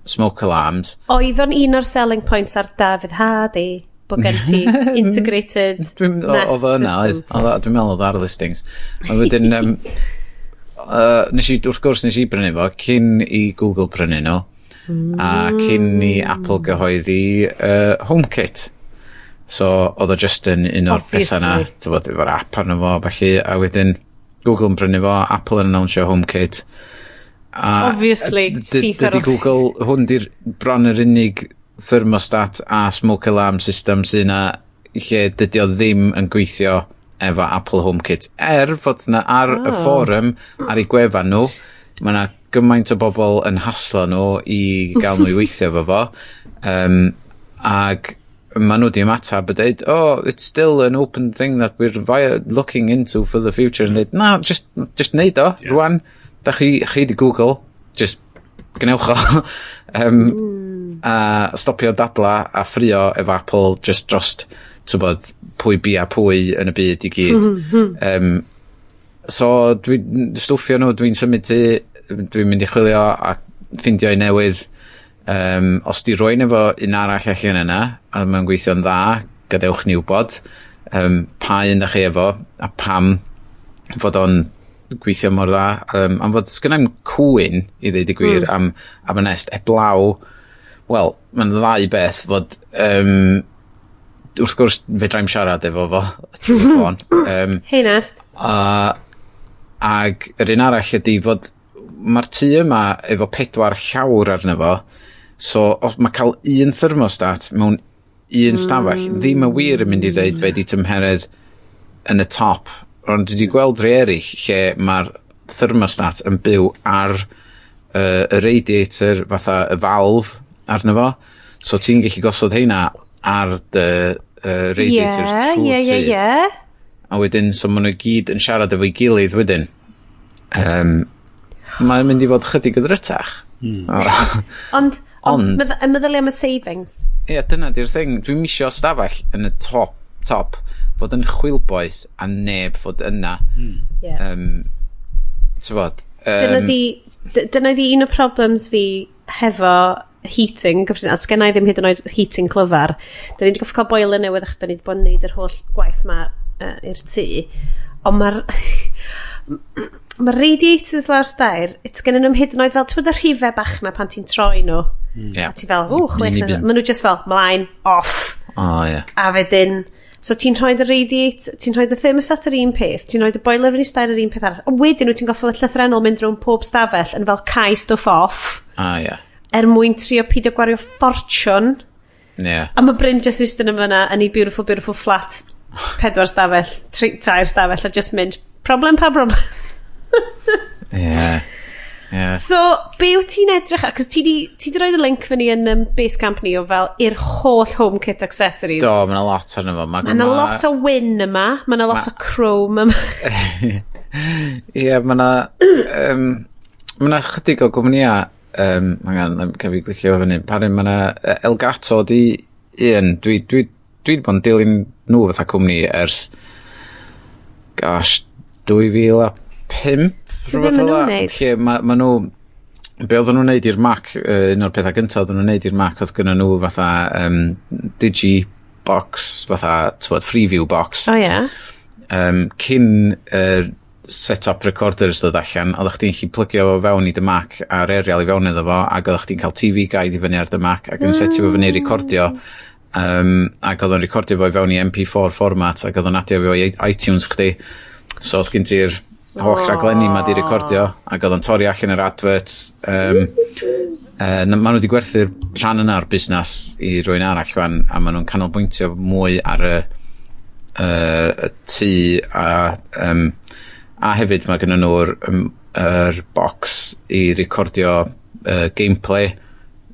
smoke alarms. Oedd o'n un o'r selling points ar David Hardy, bod gen ti integrated Nest Oedd o yna, oedd. system. Dwi'n meddwl oedd ar listings. A wedyn, nes i, wrth gwrs nes i brynu fo, cyn i Google prynu nhw, a cyn i Apple gyhoeddi HomeKit. So, oedd o just yn un o'r pethau yna, ti'n bod, efo'r app arno fo, felly, a wedyn Google yn prynu fo, Apple yn announcio HomeKit. A, Obviously, syth ar dydy Google, hwn di'r bron yr unig thermostat a smoke alarm system sy'n na lle dydy o ddim yn gweithio efo Apple HomeKit. Er fod na ar y fforwm, ar ei gwefan nhw, mae na gymaint o bobl yn haslo nhw i gael nhw i weithio efo fo. Ag maen nhw di ymateb a dweud, "Oh, it's still an open thing that we're looking into for the future." And dweud, "Na, just neud o, rwan. Da chi di Google, just gnewch o." A stopio dadla a ffrio efo Apple just drost, ti'n pwy bia pwy yn y byd i gyd. So dwi'n stwffio nhw, dwi'n symud tŷ, dwi'n mynd i chwilio a ffindio i newydd. Os di rwy'n efo un arall allan yna, a mae'n gweithio'n dda, gadewch ni wybod pa un da chi efo, a pam fod o'n gweithio mor dda. Am fod sgynna i'm cwyn, i ddeud y gwir, am y Nest, eblaw, wel, mae'n ddau beth fod, wrth gwrs, fedrai'm siarad efo fo trwy'r ffôn. Hey Nest. Ag yr un arall ydy fod mae'r tŷ yma efo pedwar llawr arno fo, so os mae cael un thermostat mewn un stafell ddim yn wir yn mynd i ddeud be di tymheredd yn y top. Ond dwi wedi gweld rhai eraill lle mae'r thermostat yn byw ar y radiator fatha y valve arno fo. So ti'n gallu gosod heina ar dy radiators trwy'r tŷ. A wedyn, so maen nhw gyd yn siarad efo'i gilydd wedyn. Mae'n mynd i fod chydig o ddrytach. Ond, ond, y meddylia am y savings. Ie, dyna di'r thing. Dwi'n misio stafell yn y top fod yn chwilboeth a neb fod yna. Ti'n Dyna di un o problems fi hefo heating, gyffredinol. A sgenna i ddim hyd yn oed heating clyfar. Da ni wedi gorfod cael boiler newydd achos da ni wedi bod yn neud yr holl gwaith ma i'r tŷ. Ond mae'r radiators lawr stair, it's gennyn nhw'n hyd yn oed fel, ti'n bod y rhifau bach na pan ti'n troi nhw? Ie. A ti fel, ww, 6, Un i bump. Maen nhw just fel, mlaen, off. O, ie. A wedyn, so ti'n rhoi y radiator, ti'n rhoi y thermostat yr un peth, ti'n rhoi y boiler fyny stair yr un peth arall. Ond wedyn wyt ti'n goffo llythrennol mynd rownd pob stafell yn fel cau stwff off A, ie. er mwyn trio peidio gwario ffortiwn. Ie. A mae Bryn just eistedd yn fyna yn ei beautiful, beautiful flat pedwar stafell, tri, tair stafell a just mynd, problem pa problem. Ie. Yeah. So, be wyt ti'n edrych ar? Cos ti di, ti di roed y link fyny yn Basecamp ni o fel i'r holl HomeKit accessories. Do, mae yna lot arno fo. Mae yna lot o wyn yma, mae yna lot o chrome yma. Ie, mae yna... mae yna chydig o gwmnïau... Hang on, cael fi glicio fyny. Parin, mae yna Elgato di un. Dwi wedi bod yn dilyn nhw fatha cwmni ers... Gosh, 2005? So be rhywbeth ma' fel nhw'n 'a. neud? Lle ma nhw... Be oedden nhw'n neud i'r Mac, un o'r pethau gyntaf oedden nhw'n neud i'r Mac, oedd gynnon nhw fatha Digi box, fatha, t'wod, Freeview box. O ie. Cyn set-up recorders ddod allan, oeddech chdi'n gallu plygio fo fewn i dy Mac a'r aerial i fewn iddo fo, ac oeddech chdi'n cael TV guide i fyny ar dy Mac, ac yn setio fo fyny i recordio, ac oedd o'n recordio fo i fewn i MP4 format, ac oedd o'n adio fo i iTunes chdi. So oedd gen ti'r holl raglenni ma di recordio, ac oedd o'n torri allan yr adverts. Ma nhw wedi gwerthu'r rhan yna o'r busnes i rywun arall wan, a ma nhw'n canolbwyntio mwy ar y tŷ a hefyd mae gynnon nhw'r yr box i recordio gameplay,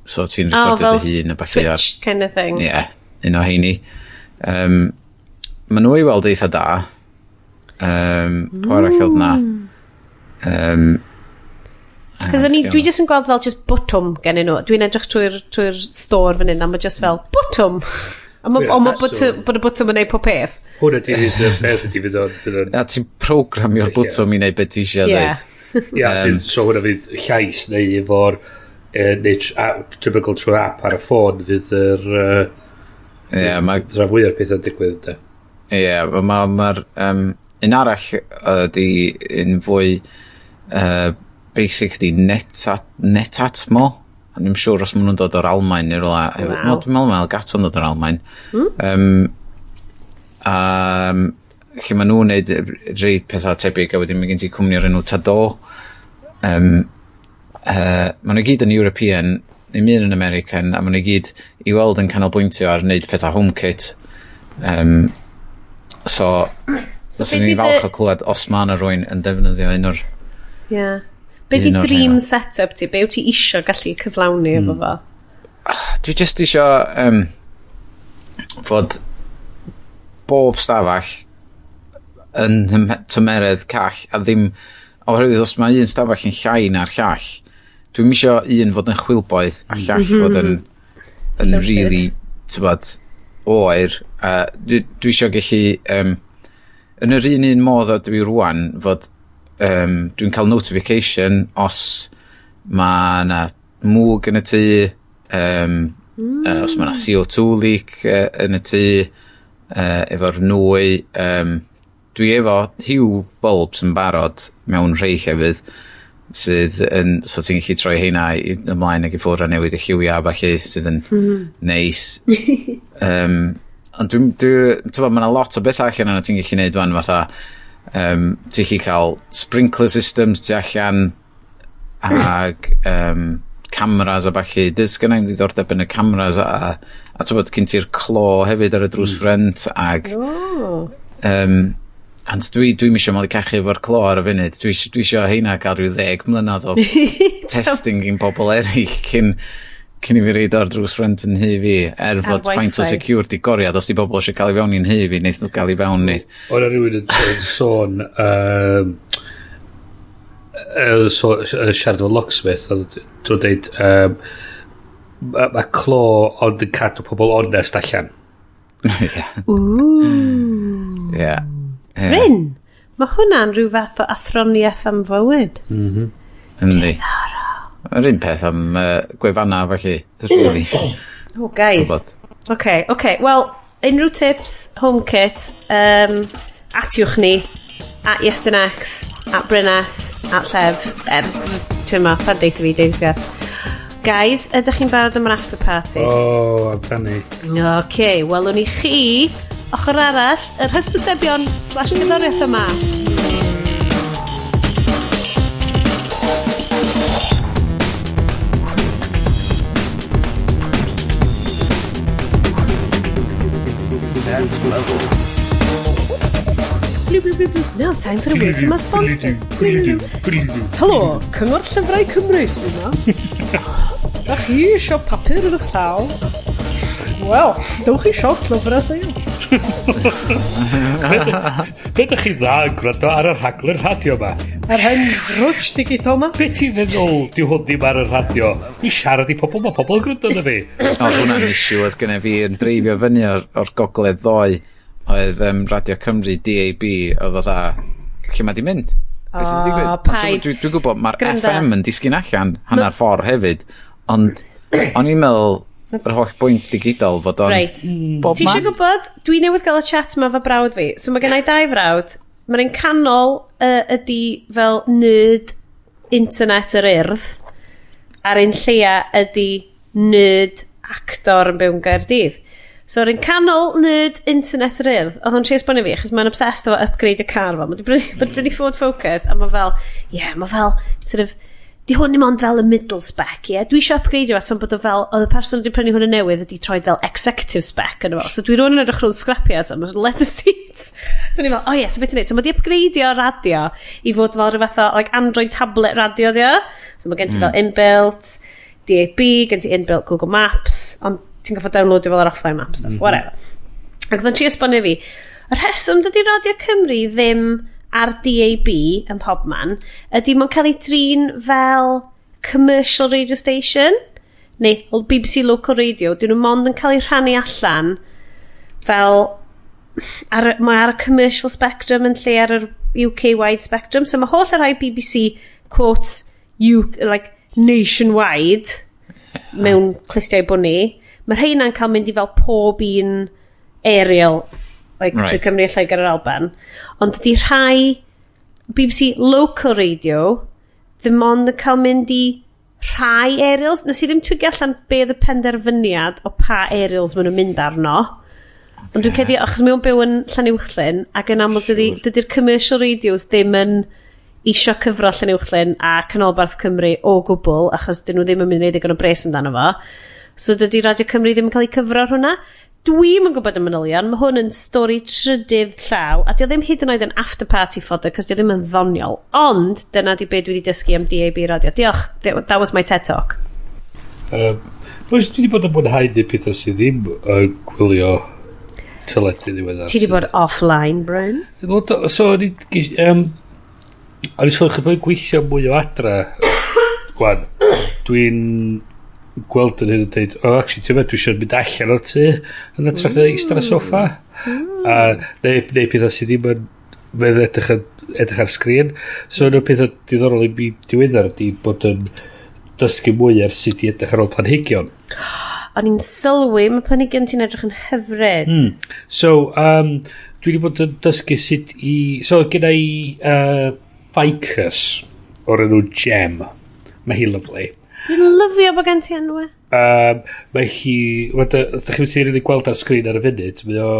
so ti'n O, recordio fel dy hun a ballu ar Twitch kind of thing. Ie, yeah, un o heini. Ma nhw i weld eitha da. Po arall oedd na? Cos o'n i, dwi jyst yn gweld fel just botwm gennyn nhw. Dwi'n edrych trwy store fan hyn a mae just fel botwm. A ma, Ie, ond ma bod y botwm yn neud pob peth. Hwna di fydd y peth ydi fydd o'n A ti'n programio'r bwtwm i wneud beth ti eisiau Ie. dweud. Ia, so hwnna fydd llais neu efo'r neu typical trwy app ar y ffôn fydd yr Ie, mae rhan fwy o'r pethau'n digwydd ynde. Ie, mae'r un arall ydy un fwy basic ydy Netatmo. A Dwi'n siŵr os maen nhw'n dod o'r Almaen neu rhywle. Waw. No, dwi'n meddwl mae Elgato'n dod o'r Almaen. Lle maen nhw'n neud rhai pethau tebyg a wedyn mae gen ti cwmni o'r enw Tado. Maen nhw gyd yn European, ddim un yn American, a maen nhw gyd i weld yn canolbwyntio ar wneud pethau HomeKit. So, so be ni'n 'di falch o clywed os mae yna rywun yn defnyddio un o'r... Ie. Be di Un o'r dream rheina. setup ti? Be wyt ti isio gallu cyflawni efo fo? Dwi just isio fod bob stafell yn tymeredd call a ddim oherwydd os mae un stafell yn llai na'r llall, dwi'm isio un fod yn chwilboeth a llall fod yn really, t'bod, oer. A dwi isio gallu yn yr un modd o dwi rwan fod dwi'n cael notification os mae yna mwg yn y tŷ, os mae yna CO2 leak yn y tŷ, efo'r nwy. Dwi efo Hue bulbs yn barod mewn rhai llefydd sydd yn, so ti'n gallu troi heina ymlaen ac i ffwrdd a newid y lliwiau a ballu sydd yn neis. Ond ti'n mae yna lot o bethau allan yna ti'n gallu neud wan fatha, ti'n gallu cael sprinkler systems tu allan ag cameras a ballu. Does gynna i'm ddiddordeb yn y cameras a ti'n bod gen ti'r clo hefyd ar y drws ffrent ag Oh. Ond dwi'm isio malu cachu efo'r clo ar y funud. Dwi isio heina cael rhyw 10 mlynedd o testing gin pobl eraill cyn i fi reid o'r drws ffrent yn nhŷ fi. Er Ar fod faint o Wi-Fi. security goriad, os di bobl eisiau cael i fewn i'n nhŷ fi, wneith nhw gael i fewn ni. Oedd 'na rhywun yn sôn siarad efo locksmith, oedd nhw'n deud ma clo ond yn cadw pobl onest allan. Ie. Ooh. Ie. Ie. Bryn, mae hwnna'n rhyw fath o athroniaeth am fywyd. Yndi. Yr un peth am gwefanna, felly. Really. Oh, guys. T'bod. Okay. Wel, unrhyw tips, HomeKit, atiwch ni, at Iestyn X, at Bryn S, at Llef, ti'n ma, pan deitha fi, deitha fi as. Guys, ydych chi'n barod am yr after party? O, amdani. Okay, welwn i chi ochr arall yr hysbysebion slash gerddoriaeth yma. Now, time for a word from our sponsors. Helo, Cyngor Llyfrau Cymru sy'n yma. Da chi eisiau papur yn eich llaw? Wel, dewch i siop llyfrau lleol. Be ydych chi dda yn gwrando ar y rhaglen radio yma? Ar hen rwtsh digidol ma. Be ti'n feddwl di hwn ddim ar y radio? I siarad i pobl, mae pobl yn gwrando arno fi. Oedd hwnna'n issue oedd gennym fi yn dreifio fyny o'r gogledd ddoe. Oedd Radio Cymru DAB oedd fatha, lle mae di mynd? Be sydd 'di digwydd? O, Ond paid. Dwi'n gwybod mae'r Granda. FM yn disgyn allan hanner ffordd hefyd, ond o'n i'n meddwl yr holl bwynt digidol fod o'n bob Ti eisiau man. gwybod? Dwi newydd gael y chat yma fo brawd fi. So mae gen i dau frawd. Mae'r un canol ydy fel nerd internet yr Urdd. A'r un lleia ydy nerd actor yn byw yn Gaerdydd. So yr un canol nerd internet yr Urdd, oedd o'n trio esbonio fi, achos mae'n obsessed efo upgrade y car fo. Mae wedi prynu Ford Focus, a mae fel, yeah, mae fel, sort of, di hwn ddim ond fel y middle spec, ie? Yeah? Dwi eisiau upgrade fo, so bod o fel, oedd y person wedi prynu hwn yn newydd wedi troi fel executive spec yn efo. So dwi rŵan yn edrych rhwng scrapyards a mae'n leather seats. So ni'n fel, oh yeah, so beth ti'n neud? So mae wedi upgradeio radio i fod fel rhyw fath o like, Android tablet radio dio. So mae gen ti fel inbuilt DAB, gen ti inbuilt Google Maps, ond ti'n gorfod downloadio fel yr offline map stuff, whatever. Ac oedd o'n trio esbonio fi, y rheswm dydy Radio Cymru ddim ar DAB yn pobman, ydy mae'n cael ei drin fel commercial radio station, neu BBC Local Radio, dyn nhw mond yn cael ei rhannu allan fel mae ar y commercial spectrum yn lle ar yr UK-wide spectrum. So mae holl y rhai BBC quotes like nationwide mewn clustiau bod ni. Mae rheina'n cael mynd i fel pob un aerial like, trwy Cymru a Lloegr a'r Alban. Ond dydy rhai BBC local radio ddim ond yn cael mynd i rhai aerials. Nes i ddim twigio allan be oedd y penderfyniad o pa aerials maen nhw'n mynd arno. Ond dwi'n credu, achos mae o'n byw yn Llanuwchllyn, ac yn amlwg dydy'r commercial radios ddim yn isio cyfro Llanuwchllyn a Canolbarth Cymru o gwbl, achos dyn nhw ddim yn mynd i wneud ddigon o bres amdano fo. So dydy Radio Cymru ddim yn cael ei cyfro ar hwnna. Dwi'm yn gwybod y manylion, mae hwn yn stori trydydd llaw, a dio ddim hyd yn oed yn after party fodder, cos dio ddim yn ddoniol. Ond, dyna di be dwi wedi dysgu am DAB radio. Diolch, that was my TED Talk. Oes, dwi wedi bod yn mwynhau neud pethau sydd ddim yn gwylio teledu ddiweddar. Ti wedi bod offline, Bryn? Wel, so, o'n i sôn chydig bod yn gweithio mwy o adra gwan. Dwi'n gweld yn hyn yn dweud, oh, actually, ti'n meddwl, dwi eisiau mynd allan o'r tŷ yn hytrach na eistedd ar y soffa. A, neu pethau sydd ddim yn feddwl edrych ar sgrin. So, un o'r pethau diddorol i mi diweddar ydy bod yn dysgu mwy ar sut i edrych ar ôl planhigion. O'n i'n sylwi, mae planhigion ti'n edrych yn hyfryd. So, dwi wedi bod yn dysgu sut i... So, gyda i ficus o'r enw Gem. Mae hi lovely. Dwi'n lyfio bod gen ti enwau. Mae hi... Ydych chi'n mynd i rili gweld ar sgrin ar y funud. Mae o...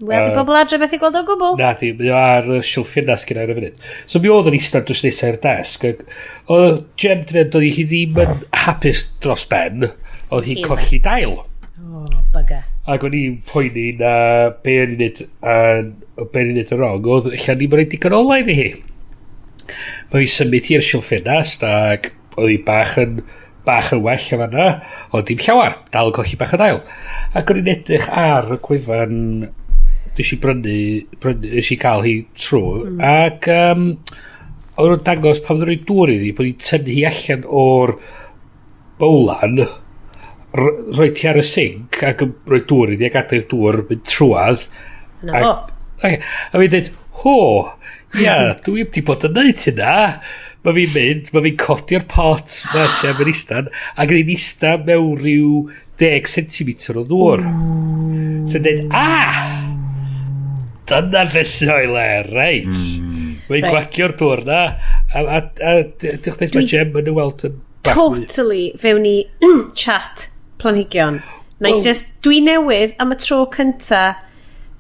Wel, di pobl adre beth i gweld o gwbl. Na di, mae o ar y silff ffenast gyda ar y funud. So mi oedd yn eistedd drws nesaf i'r desg. Ac oedd Gem di mynd, oedd hi ddim yn hapus dros ben. Oedd hi'n Ie. colli dail. Oh, bugger. Ac o'n i'n poeni na be o'n i'n neud, be o'n i'n neud yn wrong, oedd ella ni'n rhaid digon olau iddi hi. Mae hi symud i'r silff ffenast ac oedd hi bach yn well o fanna, ond dim llawar, dal yn colli bach o dail. Ac o'n i'n edrych ar y gwefan nes i brynu, nes i cael hi trwy, ac oedd nhw'n dangos pan oedden nhw'n rhoi dŵr iddi, bod hi'n tynnu hi allan o'r bowlan, rhoi ti ar y sinc ac yn rhoi dŵr iddi a gadael i'r dŵr mynd trwadd. Na fo. A fi'n dweud, ho, ia, dwi wedi bod yn neud hynna. Mae fi'n mynd, mae fi'n codi'r pot, mae Jem yn istan, ac yn ista mewn rhyw 10 cm o ddŵr. So yn dweud, ah, dyna lle sy'n o'i le, reit. Mae'n gwagio'r dŵr na, a diolch beth mae Jem yn ei weld yn bach mwy. Totally fewn i chat planhigion. Na i Wel- just, dwi newydd am y tro cynta,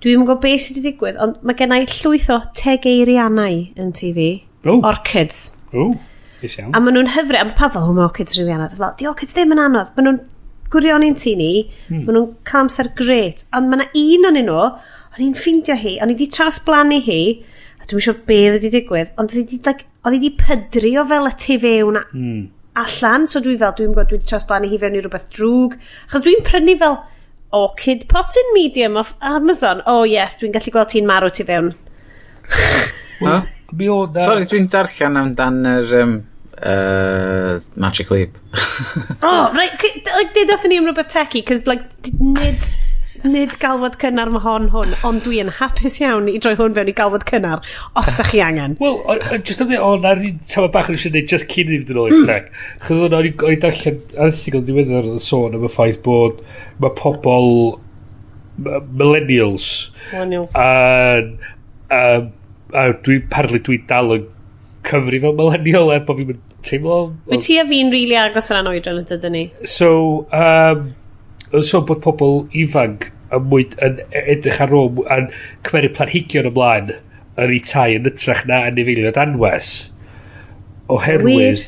dwi'n gwybod beth sydd wedi digwydd, ond mae gen i llwyth o tegeirianau yn TV. Oh. Orchids. O, is iawn. A maen nhw'n hyfryd, a mae pawb fel, o, mae orchids rili anodd. Fel, di orchids ddim yn anodd. Maen nhw'n gwirioni'n tŷ ni, maen nhw'n cael amser gret. Ond mae yna un o'n nhw, o'n i'n ffeindio hi, o'n i wedi trasblannu hi, A dwi'n siŵr be oedd wedi digwydd, ond oedd hi like, oedd hi wedi pydru o fel y tu fewn allan, so dwi fel, dwi'n gwybod, dwi wedi trosblannu hi fewn i rhywbeth drwg, achos dwi'n prynu fel orchid potting medium off Amazon. Oh yes, dwi'n gallu gweld ti'n marw tu fewn. Huh? Mi oedd na. Sorry, dwi'n darllen amdan yr Magic Leap. Oh, right, like, did ni am rhywbeth techy, cos like, nid galwad cynnar mae hwn, ond dwi yn hapus iawn i droi hwn fewn i galwad cynnar, os da chi angen. Wel, just am dweud, o, na'r un tama bach yn eisiau gwneud just cyn i fi fynd yn ôl i'r tech. Chos o'n i'n darllen erthygl diweddar yn sôn am y ffaith bod mae pobl millennials. Millennials. A dwi, apparently dwi dal yn cyfri fel millennial er bod fi'n teimlo. Wyt ti a fi'n rili agos o ran oedran yn dydyn ni? So, yn sôn bod pobl ifanc yn mwy yn edrych ar ôl yn cymeru planhigion ymlaen yn eu tai yn ytrach na anifeiliaid anwes. Oherwydd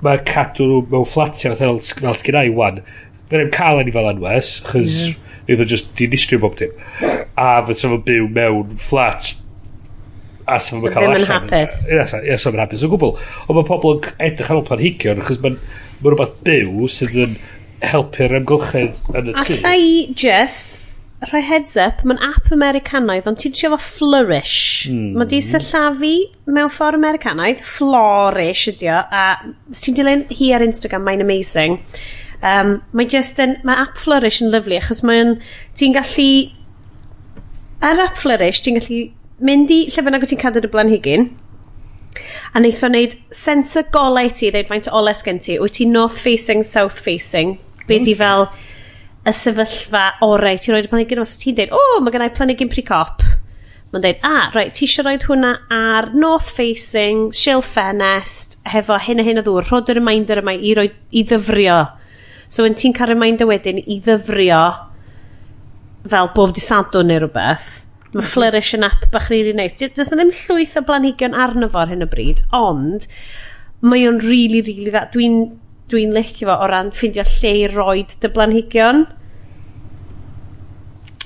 mae cadw nhw mewn fflatiau fel sgynna i wan. Mae'n ddim cael anifel anwes, chos yeah, o just dinistrio bob dim. A fysa fo'n byw mewn fflat a sa fo'n cael Ddim yn allan. hapus. Ie, sa fo'n hapus o gwbl. Ond mae pobl yn edrych ar ôl planhigion, achos mae'n ma rhywbeth byw sydd yn helpu'r amgylchedd yn y tŷ. Alla i just rhoi heads up, mae'n app Americanaidd, ond ti'n trio fo Flourish. Mae di sillafu mewn ffordd Americanaidd, Flourish ydi o, a os ti'n dilyn hi ar Instagram, mae'n amazing. Mae just yn, mae app Flourish yn lyfli, achos mae'n, ti'n gallu, ar app Flourish, ti'n gallu mynd i lle bynnag wyt ti'n cadw dy blanhigyn, a wneith o wneud sensor golau ti, ddeud faint o olau sgen ti, wyt ti north facing, south facing, be di fel y sefyllfa orau ti'n rhoid y planhigyn, os ti'n deud, o, mae gennau planhigyn pri cop. Mae'n deud, ah, right, ti eisiau rhoid hwnna ar north facing, silff ffenest, hefo hyn a hyn o ddŵr, rhod y reminder yma i, roi, i ddyfrio. So, when ti'n cael reminder wedyn i ddyfrio fel bob dydd Sadwrn neu rhywbeth, mae Flourish yn app bach really nice. Does na ddim llwyth o blanhigion arno fo ar hyn o bryd, ond mae o'n really, really dda. Dwi'n licio fo o ran ffindio lle i roid dy blanhigion.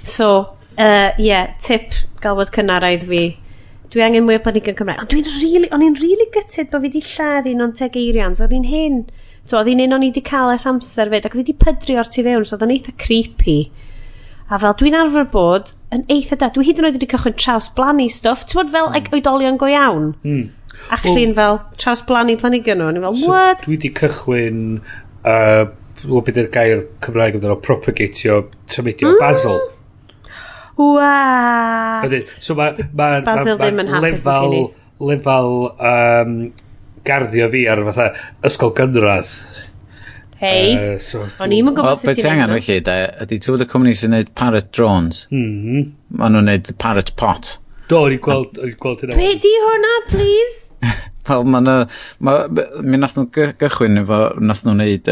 So, yeah, tip galwad cynharaidd fi. Dwi angen mwy o blanhigion Cymraeg. Ond o'n i'n really gutted bod fi wedi lladd un o'n tegeirians. Oedd hi'n hyn. So, oedd hi'n un o'n i wedi cael ers amser fyd, ac oedd hi wedi pydru o'r tu fewn, so oedd o'n eitha creepy. A fel, dwi'n arfer bod yn eitha da. Dwi hyd yn oed wedi cychwyn traws-blannu stwff. Ti'n bod fel like, oedolion go iawn? Actually, yn fel traws-blannu planhigion nhw. O'n i fel, So, what? Dwi wedi cychwyn, wel, beth yw'r gair Cymraeg amdano, propagatio tymudio basil. What? Ydyn. So mae ma, Basil ma, ddim yn hapus yn lefel, tŷ ni. lefel garddio fi ar fatha ysgol gynradd. Hei, So, o'n i'm yn Wel, gwybod sut beth ti ti'n angen neud felly, de, ydy ti'n gwybod y cwmni sy'n neud parrot drones? Mm. Maen nhw'n neud parrot pot. Do, o'n i'n gweld hynna. Be di hwnna, please? Wel, ma' 'na, mi nath nhw gychwyn efo, nath nhw wneud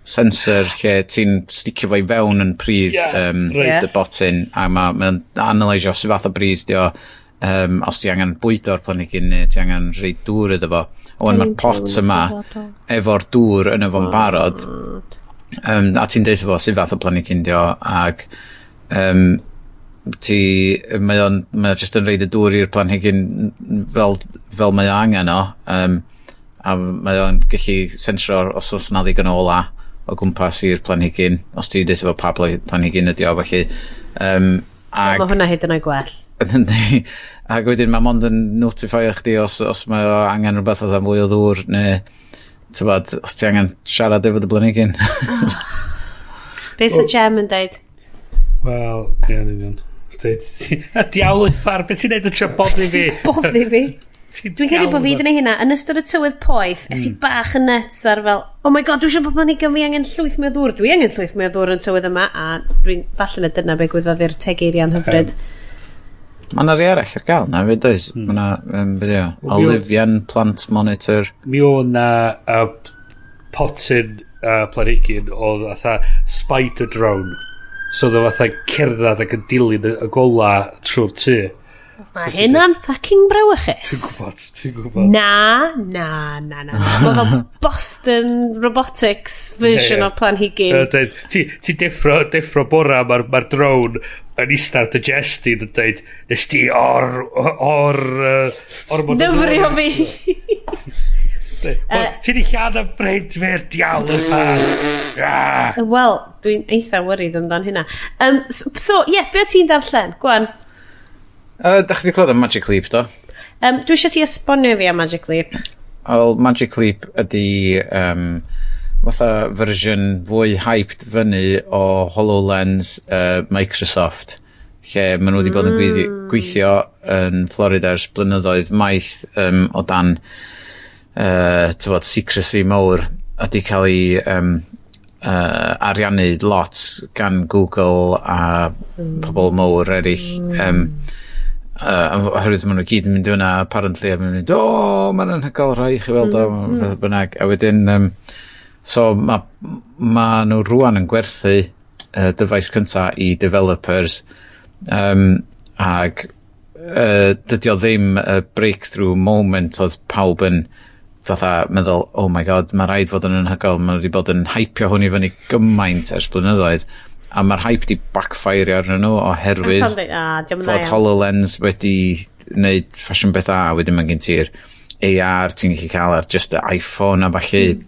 sensor lle ti'n sticio fo i fewn yn pridd Ie, reit. dy botyn, a mae'n analysio sut fath o bridd di o, os ti angen bwydo'r planhigyn neu ti angen rhoi dŵr iddo fo. A wan mae'r pot yma efo'r dŵr yn efo'n barod, a ti'n deud fo sut fath o planhigyn di o, ag ti, mae o just yn rhoid y dŵr i'r planhigyn fel mae o angen o, a mae o'n gallu sensro os oes na ddigon o ola o gwmpas i'r planhigyn, os ti'n deud efo pa planhigyn ydi o, felly. Ag, Mae hwnna hyd yn oed gwell. Yndi. Ac wedyn mae mond yn notifio chdi os mae o angen rhywbeth oedd mwy o ddŵr neu tybod, os ti angen siarad efo dy blanhigyn. Be sy'n Jem yn deud? Wel, ie, yn union. A diawl uffar, beth ti'n neud yn trio boddi fi? Boddi fi. Ti'n Dwi'n credu bod fi wedi gwneud hynna. Yn ystod y tywydd poeth, es i bach yn nuts ar fel, oh my god, dwi eisiau bod planhigion fi angen llwyth mwy o ddŵr. Dwi angen llwyth mwy o ddŵr yn tywydd yma, a dwi'n falle na dyna be gwyddodd i'r tegeirian hyfryd. Mae yna rei arall ar gael na, fyd oes? Mae yna, beth yw, Wel, mi o- Olivian Plant Monitor. Mi o na potyn planhigyn oedd fatha spider drone. So oedd o fatha cerdded ac yn dilyn y gola trwy'r tŷ. Mae hynna'n fucking brawychus. Dwi'n gwybod, dwi'n gwybod. Na, na, na, na. Mae fel Boston Robotics version Ie, ie. o planhigyn. Deud, ti deffro bora, mae'r ma drone yn ista ar dy jestyn yn dweud, nes ti or ormod o Dyfrio ddŵr." fi. Wel, ti di lladd y ffrind fi'r diawl yma. Ah. Wel, dwi'n eitha worried amdan hynna. So, yes, be o ti'n darllen? Gwan. Da chi wedi clywed am Magic Leap, do? Dwi eisiau ti esbonio fi am Magic Leap. Wel, Magic Leap ydy fatha fersiwn fwy hyped fyny o HoloLens Microsoft, lle maen nhw wedi bod yn gweithio yn Florida ers blynyddoedd maith o dan tywod, secrecy mawr a di cael ei ariannu lot gan Google a pobl mawr eraill. Oherwydd maen nhw gyd yn mynd i fyna apparently a maen nhw'n mynd, o, mae'n anhygoel, rhai chi weld o, beth bynnag. A wedyn, so mae ma nhw rwan yn gwerthu dyfais cynta i developers ag dydy o ddim y breakthrough moment oedd pawb yn fatha meddwl, "Oh my God, mae rhaid fod yn anhygoel." Mae wedi bod yn hypio hwn i fyny gymaint ers blynyddoedd a mae'r hype di backfire arnyn nhw oherwydd Ah, diolch yn fod dda iawn. HoloLens wedi wneud ffasiwn beth a wedyn mae gen ti'r AR ti'n gallu cael ar just y iPhone a ballu.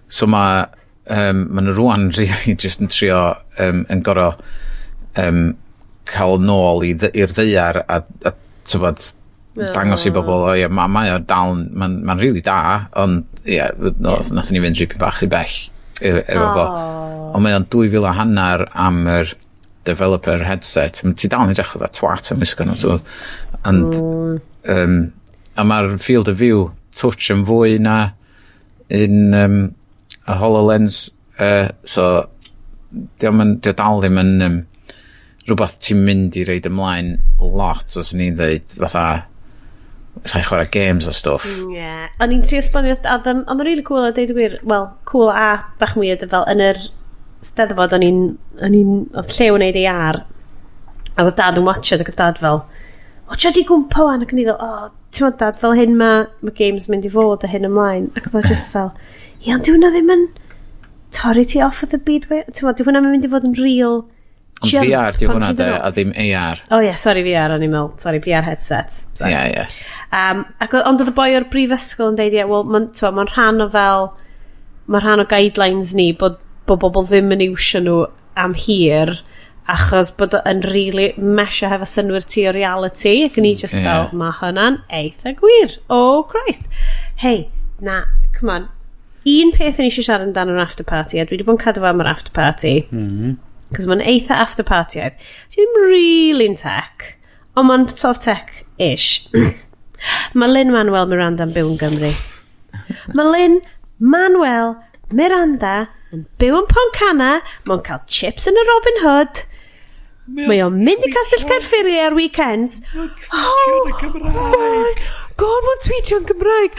So mae ma nhw rwan really just yn trio yn gorau cael nôl i'r ddaear a tybod, dangos i bobl, o ie, mae o dal, mae'n ma really da, ond ie, yeah, no, nathon ni fynd ripyn bach i bell efo fo. Ond mae o'n 2,500 am yr developer headset. Ti dal yn edrych fatha twat am wisgo nhw. So, and, a mae'r field of view touch yn fwy na un y HoloLens. So, di o dal ddim yn rhywbeth ti'n mynd i reid ymlaen lot, os ni'n dweud, fatha i chwarae games o stwff. Ie. Yeah. O'n i'n trio esbonio, a oedd o'n really cool a deud y gwir, wel, cool a bach weird, fel yn yr steddfod o'n i'n, oedd Llew yn neud AR, a oedd Dad yn watchad ac oedd Dad fel, "O, ti di gwmpa wan," ac o'n i fel, "O, ti'n meddwl, Dad, fel hyn ma games mynd i fod a hyn ymlaen," ac oedd o just fel, "Ie, ond di hwnna ddim yn torri ti off of the byd, ti'n meddwl, di hwnna'n mynd i fod yn real Ond jump VR di pan hwnna ti'n de, dod nôl." a ddim AR. Oh ie, yeah, sorry VR, o'n i'n meddwl, sorry, VR headsets. Ie, ie. Ac ond oedd y boi o'r brifysgol yn deud, ie, wel, mae'n ma rhan o fel, mae'n rhan o guidelines ni bod bobl ddim yn iwsio nhw am hir, achos bod o yn really mesio hefo synwyr ti o reality, ac yn i just fel, mae hwnna'n eitha gwir. Oh, Christ. Hey, na, come on. Un peth yn eisiau siarad amdano yn after party, a dwi wedi bod yn cadw fo am yr after party, cos mae'n eitha after party-aidd. Di ddim really'n tech, ond mae'n sort of tech-ish. Mae Lin-Manuel Miranda yn byw yn Gymru. Mae Lin-Manuel Miranda yn byw yn Pontcanna, mae'n cael chips yn y Robin Hood, mae o'n mynd i Castell Caerffili ar weekends. Oh my God, mae'n tweetio yn Gymraeg.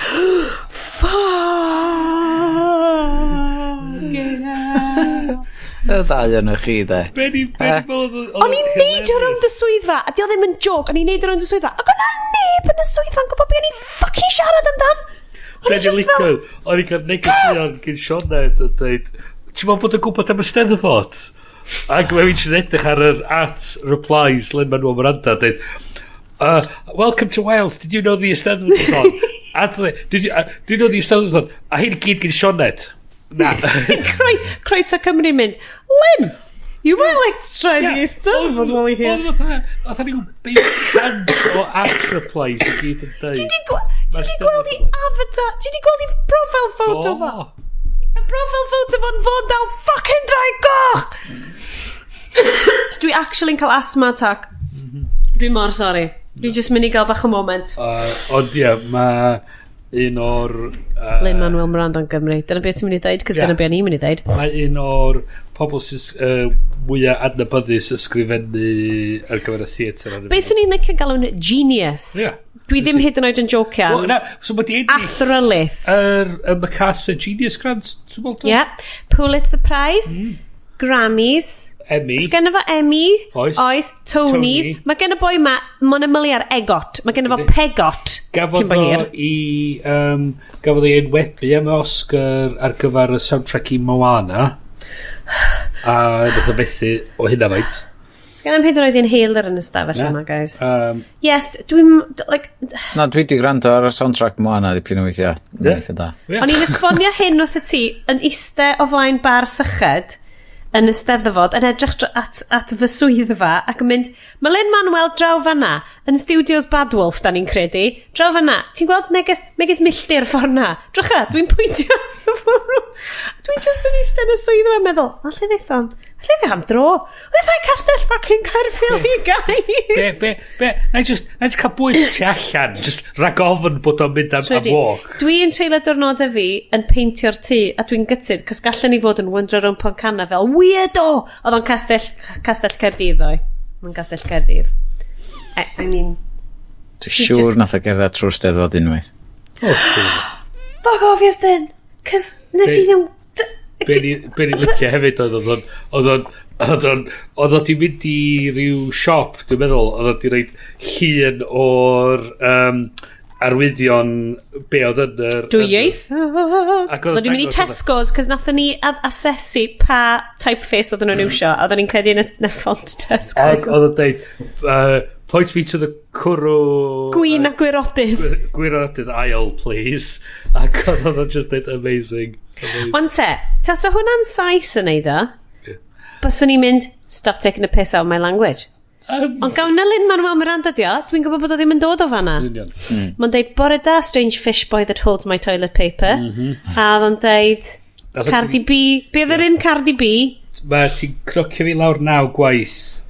Fucking hell. Y ddau yn chi, de. Be ni meddwl O'n i'n neidio rownd y swyddfa, a di o ddim yn joke, o'n i'n neidio rownd y swyddfa, ac o'na neb yn y swyddfa'n gwybod be o'n i'n fucking siarad amdan. O'n Be i ni'n just licio, fel, o'n i'n cael negeseuon gyn Sioned yn dweud, "Ti'n meddwl bod yn gwybod am y Steddfod?" Ac mae'n eisiau edrych ar yr at replies Lin-Manuel Miranda, dweud, "Welcome to Wales, did you know the Eisteddfod was on?" At, did you know the Eisteddfod was on?" A hyn i gyd gyn Sioned. Na. Croeso Cymru mynd, "Lin, you might like to try the Eisteddfod while you're here." Oedd fatha, oedd rhyw 500 o at replies i gyd yn dweud. Ti di gweld i avatar, ti di gweld i profile photo fo? Y profile photo fo'n fod dal fucking draig goch! Dwi actually'n cael asthma attack. Dwi mor sorry. Dwi just mynd i gael bach o moment. Ond ie, mae un o'r Lin-Manuel Miranda yn Gymru. Dyna beth ti'n mynd i ddeud, cos dyna beth ni'n mynd i ddeud. Mae un o'r pobl sy'n mwyaf adnabyddus ysgrifennu ar gyfer y theatr ar y Be swn i'n licio galw'n genius. Ie. Dwi ddim hyd yn oed yn jocian. Wel, na, so mae di ennill Athrylith. yr MacArthur Genius Grant, ti'n meddwl? Yeah. Pulitzer Prize. Grammys. Emmy. Os gen fo Emmy. Oes. Oes. Tony's. Tony. Mae gen y boi ma, mae'n ymylu ar EGOT. Mae gen fo Pegot. Gafodd Cyn bo o hir. i... Gafodd ei enwebu am Oscar ar gyfer y soundtrack i Moana. A nath o fethu o hynna faint. Sgen i'm hyd yn oed inhaler yn y stafell Na. yma, guys. Yes, dwi'n... Like, Na, dwi di gwrando ar y soundtrack Moana dipyn o weithiau. Ie. Mae'n eitha da. Ie. O'n i'n esbonio hyn wrth y ti yn iste o flaen bar syched yn y steddfod yn edrych at fy swyddfa ac yn mynd, mae Lin-Manuel draw fanna yn studios Bad Wolf, da ni'n credu, draw fanna, ti'n gweld neges, megis milltir ffordd na? Drycha, dwi'n pwyntio at y ffordd. Dwi'n just yn eistedd yn y swyddfa yn meddwl, alle ddeith am, alle ddeith am dro, ddeith am castell fucking Caerphilly, guys. Be, na i just cael bwyd tu allan, just rhag ofn bod o'n mynd am Trudy, walk. Dwi'n treulio diwrnodau fi yn peintio'r tŷ a dwi'n gutted, cos gallen ni fod yn wandro rownd Pontcanna fel weirdo! Oedd o'n castell Caerdydd ddoe. Mae'n castell Caerdydd. I mean, Dwi'n siŵr nath o gerdded trwy'r steddfod unwaith. Oh, cool. Fuck off, Iestyn! Cos nes i ddim. Be ni licio hefyd oedd o'n di mynd i ryw siop, dwi'n meddwl, oedd o'n di roid llun o'r arwyddion be oedd yn yr... Dwyieithog. Ac oedd Oedd o'n mynd i dangos Tesco's, cos nathon ni asesu pa typeface oedden nhw'n iwsio, a oedden ni'n credu yn y font Tesco's. Ac oedd o'n deud, "Point me to the cwrw..." Gwyn a gwirodydd. "Gwirodydd aisle, please." Ac oedd o'n just deud, "Amazing. Amazing." Wan te, tasa hwnna'n Sais yn neud o, byswn i'n mynd, "Stop taking a piss out of my language." Ond gawn na Lin-Manuel Miranda di o, dwi'n gwybod bod o ddim yn dod o fanna. Union. Mae'n deud, "Bore da, strange fish boy that holds my toilet paper." A oedd o'n deud, Cardi B, be oedd yr un Cardi B? Mae ti'n cnocio fi lawr naw gwaith.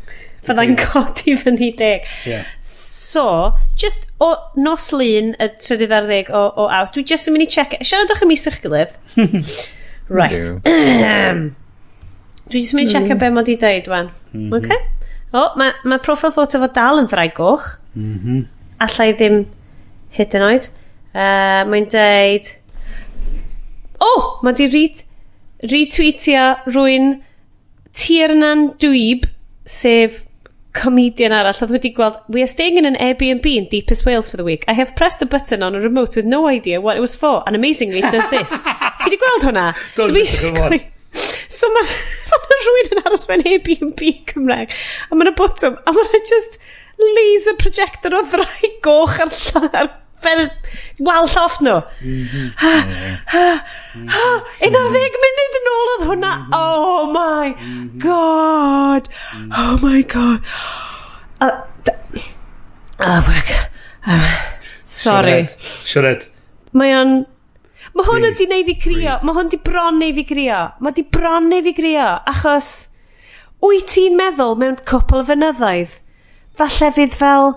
Fyddai'n codi fyny 10. Yeah. So, just o nos Lun, y 13 o Awst, dwi just yn mynd i check. Siaradwch ymysg eich gilydd. Right. Yw. Dwi jyst yn mynd i checio be mod i deud, wan. Okay. O, mae ma profile photo fo dal yn ddraig goch. Alla i ddim hyd yn oed. Mae'n deud... O, oh, mae di retweetio rwy'n Tiernan Dwyb, sef comedian arall, oedd wedi gweld, "We are staying in an Airbnb in deepest Wales for the week. I have pressed a button on a remote with no idea what it was for, and amazingly it does this." Ti di gweld hwnna? Do, So come on. basically, so mae ma rhywun yn aros mewn Airbnb Cymraeg, a mae'n y botwm, a mae'n just laser projector o ddraig goch ar fel wal llofft nhw. Ha, ha, ha, 11 munud yn ôl oedd hwnna. Oh my God. Oh my God. Oh my God. Sorry. Sioned. Mae o'n... Mae hwn Breathe. wedi neud fi crio. Mae hwn di bron neud fi crio. Mae di bron neud fi crio. Achos wyt ti'n meddwl mewn cwpl o fynyddoedd, falle fydd fel...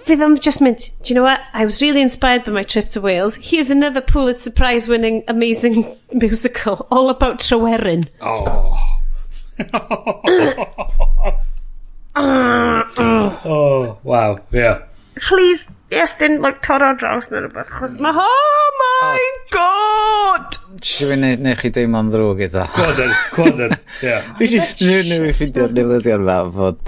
Fydd o'n just mynd, "Do you know what? I was really inspired by my trip to Wales. Here's another Pulitzer Prize winning amazing musical all about Tryweryn." Oh. Oh, wow, yeah. Please, Iestyn, like, torro draws neu rhywbeth. Achos mae... Oh my God! Ti eisiau fi neud chi deimlo'n ddrwg eto? Go on then, go on then, yeah. Dwi jyst newydd ffeindio'r newyddion fa fod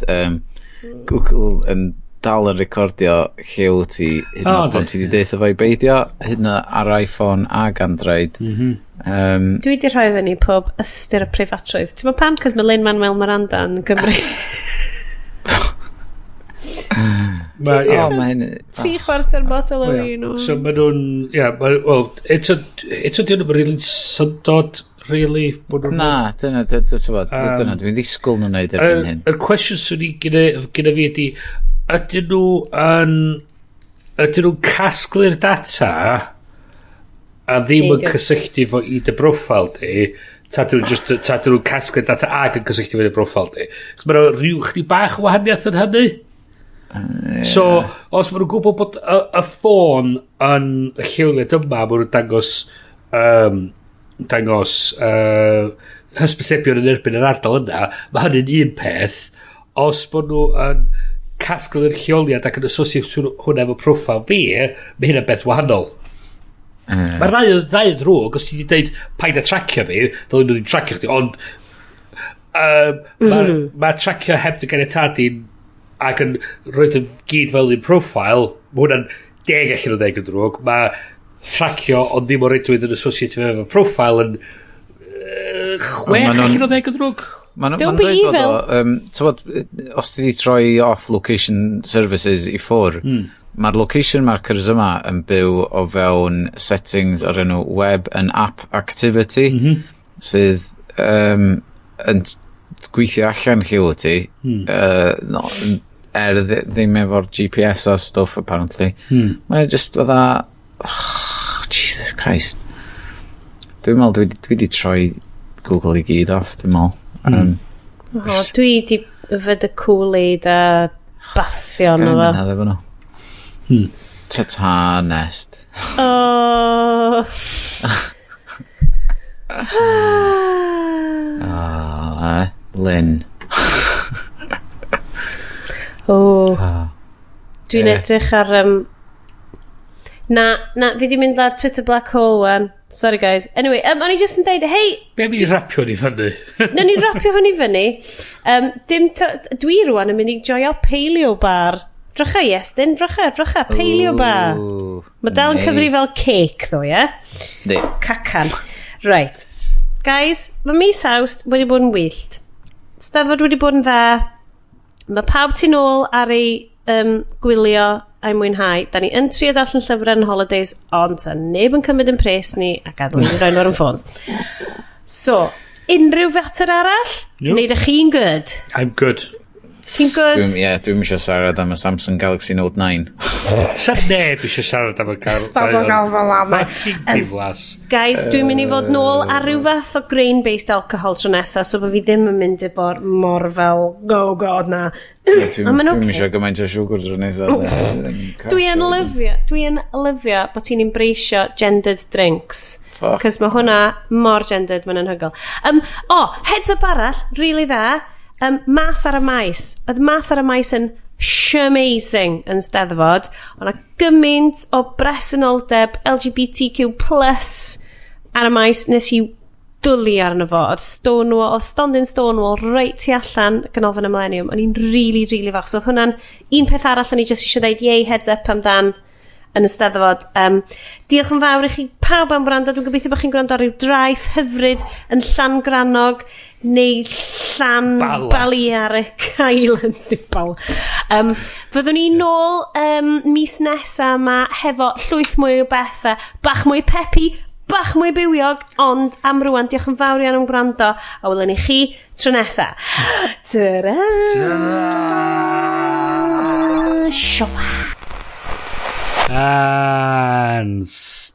Google yn dal yn recordio lle wyt ti hyd yn O, oed pan yndi. ti wedi deutha fo i beidio, hyd yn oed ar iPhone ag Android. Dwi wedi rhoi fyny pob ystyr y preifatrwydd. Ti'n meddwl pam? Cos mae Lin-Manuel Miranda yn Gymru. Ma, yeah. O, mae hyn... 3/4 botol o Ie. win. o. So maen nhw'n, ie, wel, eto dyn nhw'n really syndod, really, bod nhw'n... Na, dyna dwi'n ddisgwyl nhw'n neud erbyn hyn. Y cwestiwn swn i gyda fi ydy, ydyn nhw'n casglu'r data a ddim yn Neidio. cysylltu fo i dy profile di, ta dyn nhw'n just, ta dyn nhw'n casglu'r data ag yn cysylltu fo i dy profile di? Cos mae'n rhyw chdi bach o wahaniaeth yn hynny. So, os maen nhw'n gwybod bod y ffôn yn y lleoliad yma, maen nhw'n dangos hysbysebion yn erbyn yr ardal yna, mae hynny'n un peth. Os bod nhw yn casglu'r lleoliad ac yn associate hwnna efo profile fi, mae hynna'n beth wahanol. Mae'r ddau ddrwg, os ti wedi dweud paid a tracio fi, ddylen nhw ddim tracio chdi, ond Ma tracio heb dy ganiatâd di ac yn rhoi y gyd fel un profile, mae hwnna'n 10 allan o 10 yn drwg. Mae tracio ond ddim o reidrwydd yn associated efo profile yn 6 Ma' allan o 10 yn drwg. Ma'n Don't ma be dweud fod evil. o, t'wod, os ti 'di troi off location services i ffwr, mae'r location markers yma yn byw o fewn settings o'r enw web and app activity, sydd yn gweithio allan lle wyt ti, no, er ddim efo'r GPS a stuff apparently. Mae'n just fatha, oh, Jesus Christ. Dwi'n meddwl dwi di troi Google i gyd off, dwi'n meddwl. Oh, dwi di yfed y Kool-Aid a bathio Gan arno fo. mynadd efo nhw. Ta-ta, Nest. Oh. Ah, Lynn. Oh. Ah. Dwi'n Ie. edrych ar... Na, fi di mynd ar Twitter Black Hole wan. Sorry guys. Anyway, o'n i just yn deud, hei, Be am i ni rapio ni fyny? Nawn ni rapio hwn i fyny. Dim dwi rwan yn mynd i joio Paleo Bar. Drycha, Iestyn, drycha, drycha, Paleo Bar. Ooh, Mae dal yn nice. cyfri fel cake, ddo, ie? Di. Cacan. Right. Guys, mae mis Awst wedi bod yn wyllt. Steddfod wedi bod yn dda. Mae pawb tu nôl ar ei gwylio a'i mwynhau. Da ni yn trio darllen llyfrau yn holidays, ond ta neb yn cymryd yn pres ni a gadael ni roi nhw ar yn ffôns. So, unrhyw fater arall? Nope. Neu ydych chi'n good? I'm good. Ti'n good? Dwi'n, yeah, dwi'n eisiau siarad am y Samsung Galaxy Note 9. Sa neb eisiau siarad am y car. Samsung Galaxy Note 9. Fucking diflas. Guys, dwi'n mynd i fod nôl ar ryw fath o grain-based alcohol tro nesa, so bod fi ddim yn mynd i bod mor fel, oh God, na. Dwi'n Ond ma'n dwi'n ocê. eisiau gymaint o siwgr tro nesaf. Dwi yn lyfio bod ti'n embraceio gendered drinks. Fuck. Cos mae hwnna mor gendered, mae'n anhygoel. Oh, heads up arall, really dda. Mas ar y Maes. Oedd Mas ar y Maes yn amazing yn Steddfod. O'na gymaint o bresenoldeb LGBTQ plus ar y maes, nes i dwlu arno fo. Oedd Stonewall, oedd stondin Stonewall reit tu allan Ganolfan y Millennium. O'n i'n really, really falch. So oedd hwnna'n un peth arall o'n i just eisiau dweud, yay, heads up amdan yn y Steddfod. Diolch yn fawr i chi pawb am wrando. Dwi'n gobeithio bod chi'n gwrando ar ryw draeth hyfryd yn Llangranog neu Llan Bala. Balearic Islands. Neu Bal. Fyddwn ni nôl mis nesa yma hefo llwyth mwy o bethau, bach mwy peppy, bach mwy bywiog, ond am rwan, diolch yn fawr iawn am gwrando, a welwn ni chi tro nesa. Ta-ra! Siopa! And stop.